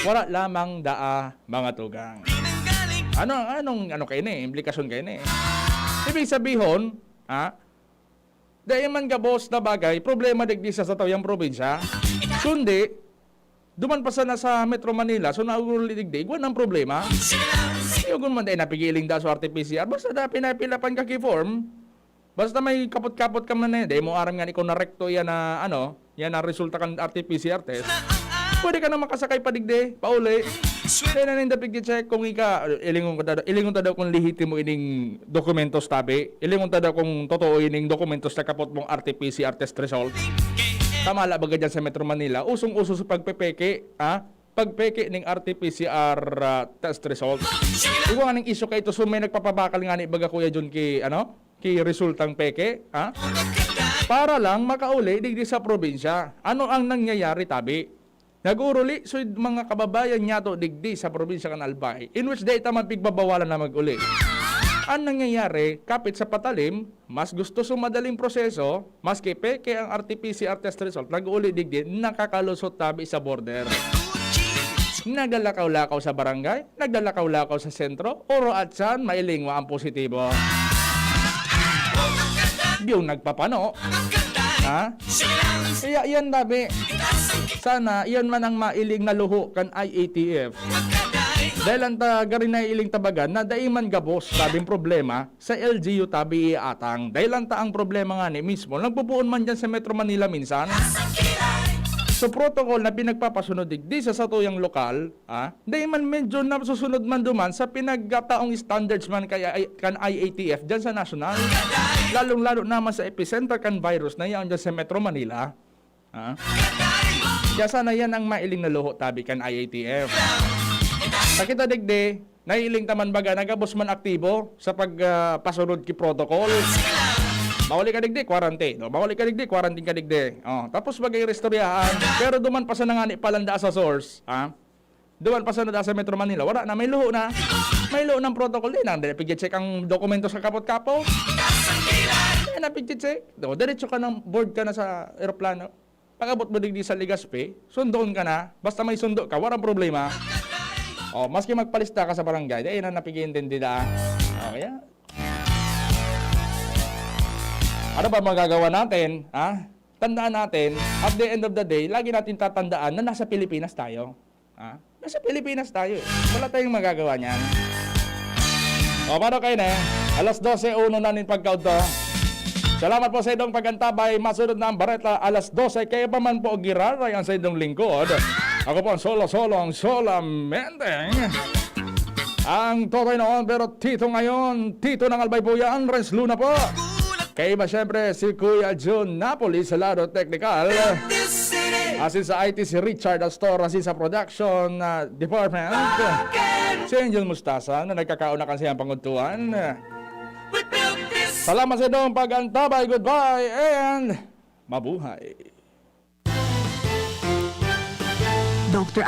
Wala lamang daa, mga tugang. Ano, anong, ano kayo ni? Implikasyon kayo ni? Ibig sabihon, ha? Dai man gabos na bagay, problema digdi sa satuyang probinsya. Kundi, duman pa sana sa Metro Manila, so nauli digdi, igwa ang problema. Yugon man dai napigiling da sa R T P C R, basta da pinapilapan ka ki form. Basta may kapot-kapot ka man eh, dai mo aram nga ikaw na rekto yan na ano, yan ang resulta kan R T P C R test. Pwede ka na makasakay pa digdi, pauli. Kaya na ninda pigche-check kung ika, ilingon ko daw, ilingon ta daw kung lehitimo ining dokumentos tabi. Ilingon ta daw kung totoo ining dokumentos na kapot mong R T P C R test result. Tama la baga dyan sa Metro Manila, usong-uso sa pagpepeke, ha? Pagpeke ning R T P C R, ah, test result. Igwa nga ning isyu kay ito, so may nagpapabakal nga ni baga Kuya John ki, ano? Ki resultang peke, ha? Para lang makauli digdi sa probinsya. Ano ang nangyayari tabi? Nag-uuruli so mga kababayan niyato digdi sa probinsya kan Albay, in which dai ta man pigbabawalan na mag-uli. Ang nangyayari, kapit sa patalim, mas gusto sa madaling proseso, maski peke ang R T P C R test result, nag-uli digdi, nakakalusot tabi sa border. Naglalakaw-lakaw sa barangay, naglalakaw-lakaw sa sentro, oro at san, mailingwa ang positibo. Yung nagpapano, ha? Kaya yan, tabi. Sana, yan man ang mailing na luho kan I A T F. Dahil ang ta, gari na iling tabagan na dai man gabos, sabing problema, sa L G U tabi iatang. Dahil ang ta ang problema nga ni mismo, nagpupuon man dyan sa Metro Manila minsan. So, protocol na pinagpapasunod digdi sa satuyang lokal, ah, dai man medyo nasusunod man duman sa pinagkataong standards man kaya ay, kan I A T F dyan sa national. Lalong-lalo naman sa epicenter kan virus na yan dyan sa Metro Manila. Ha? Kaya sana yan ang mailing na luho tabi kan I A T F. Sa kita digdi, nailing ta man baga, nagabos man aktibo sa pag, ah, pasunod ki protocol. Mauli ka digdi, quarantine. No? Mauli ka digdi, quarantine ka digdi. Oh, tapos bagay istoryahan. Pero duman pa sa nangani palanda sa source, ha? Duman pa sa nada sa Metro Manila, wala na, may luho na. May luho ng protocol din. Ang dili pigche-check ang dokumento sa kapot-kapot. Dili na pigche-check. Do, diretso ka ng board ka na sa eroplano. Pag-abot mo digdi sa Legazpi, sundoon ka na. Basta may sundo ka, walang problema. O, maski magpalista ka sa barangay, di na napigiintindi na. O, kaya, ano ba magagawa natin, ha? Tandaan natin, at the end of the day, lagi natin tatandaan na nasa Pilipinas tayo. Ha? Nasa Pilipinas tayo eh. Wala tayong magagawa niyan. O, paano kayo na eh? Alas dose uno na nin pagkaudto. Salamat po sa inyong pag-antabay. Masunod na ang bareta alas dose. Kayo pa man po giraray ang sa inyong lingkod. Ako po ang solo-solo, ang solamente. Ang Totoy noon, pero Tito ngayon. Tito ng Albay po yan. Renz Luna po. Kaiba siyempre si Kuya Jun Napoli sa lado teknikal. Asin sa I T si Richard Astor, asin sa production, ah, department, si Angel Mustasa na nagkakauna kan siyang pangudtuan. Salamat sa inyong pag-antabay. Goodbye and mabuhay. Doktor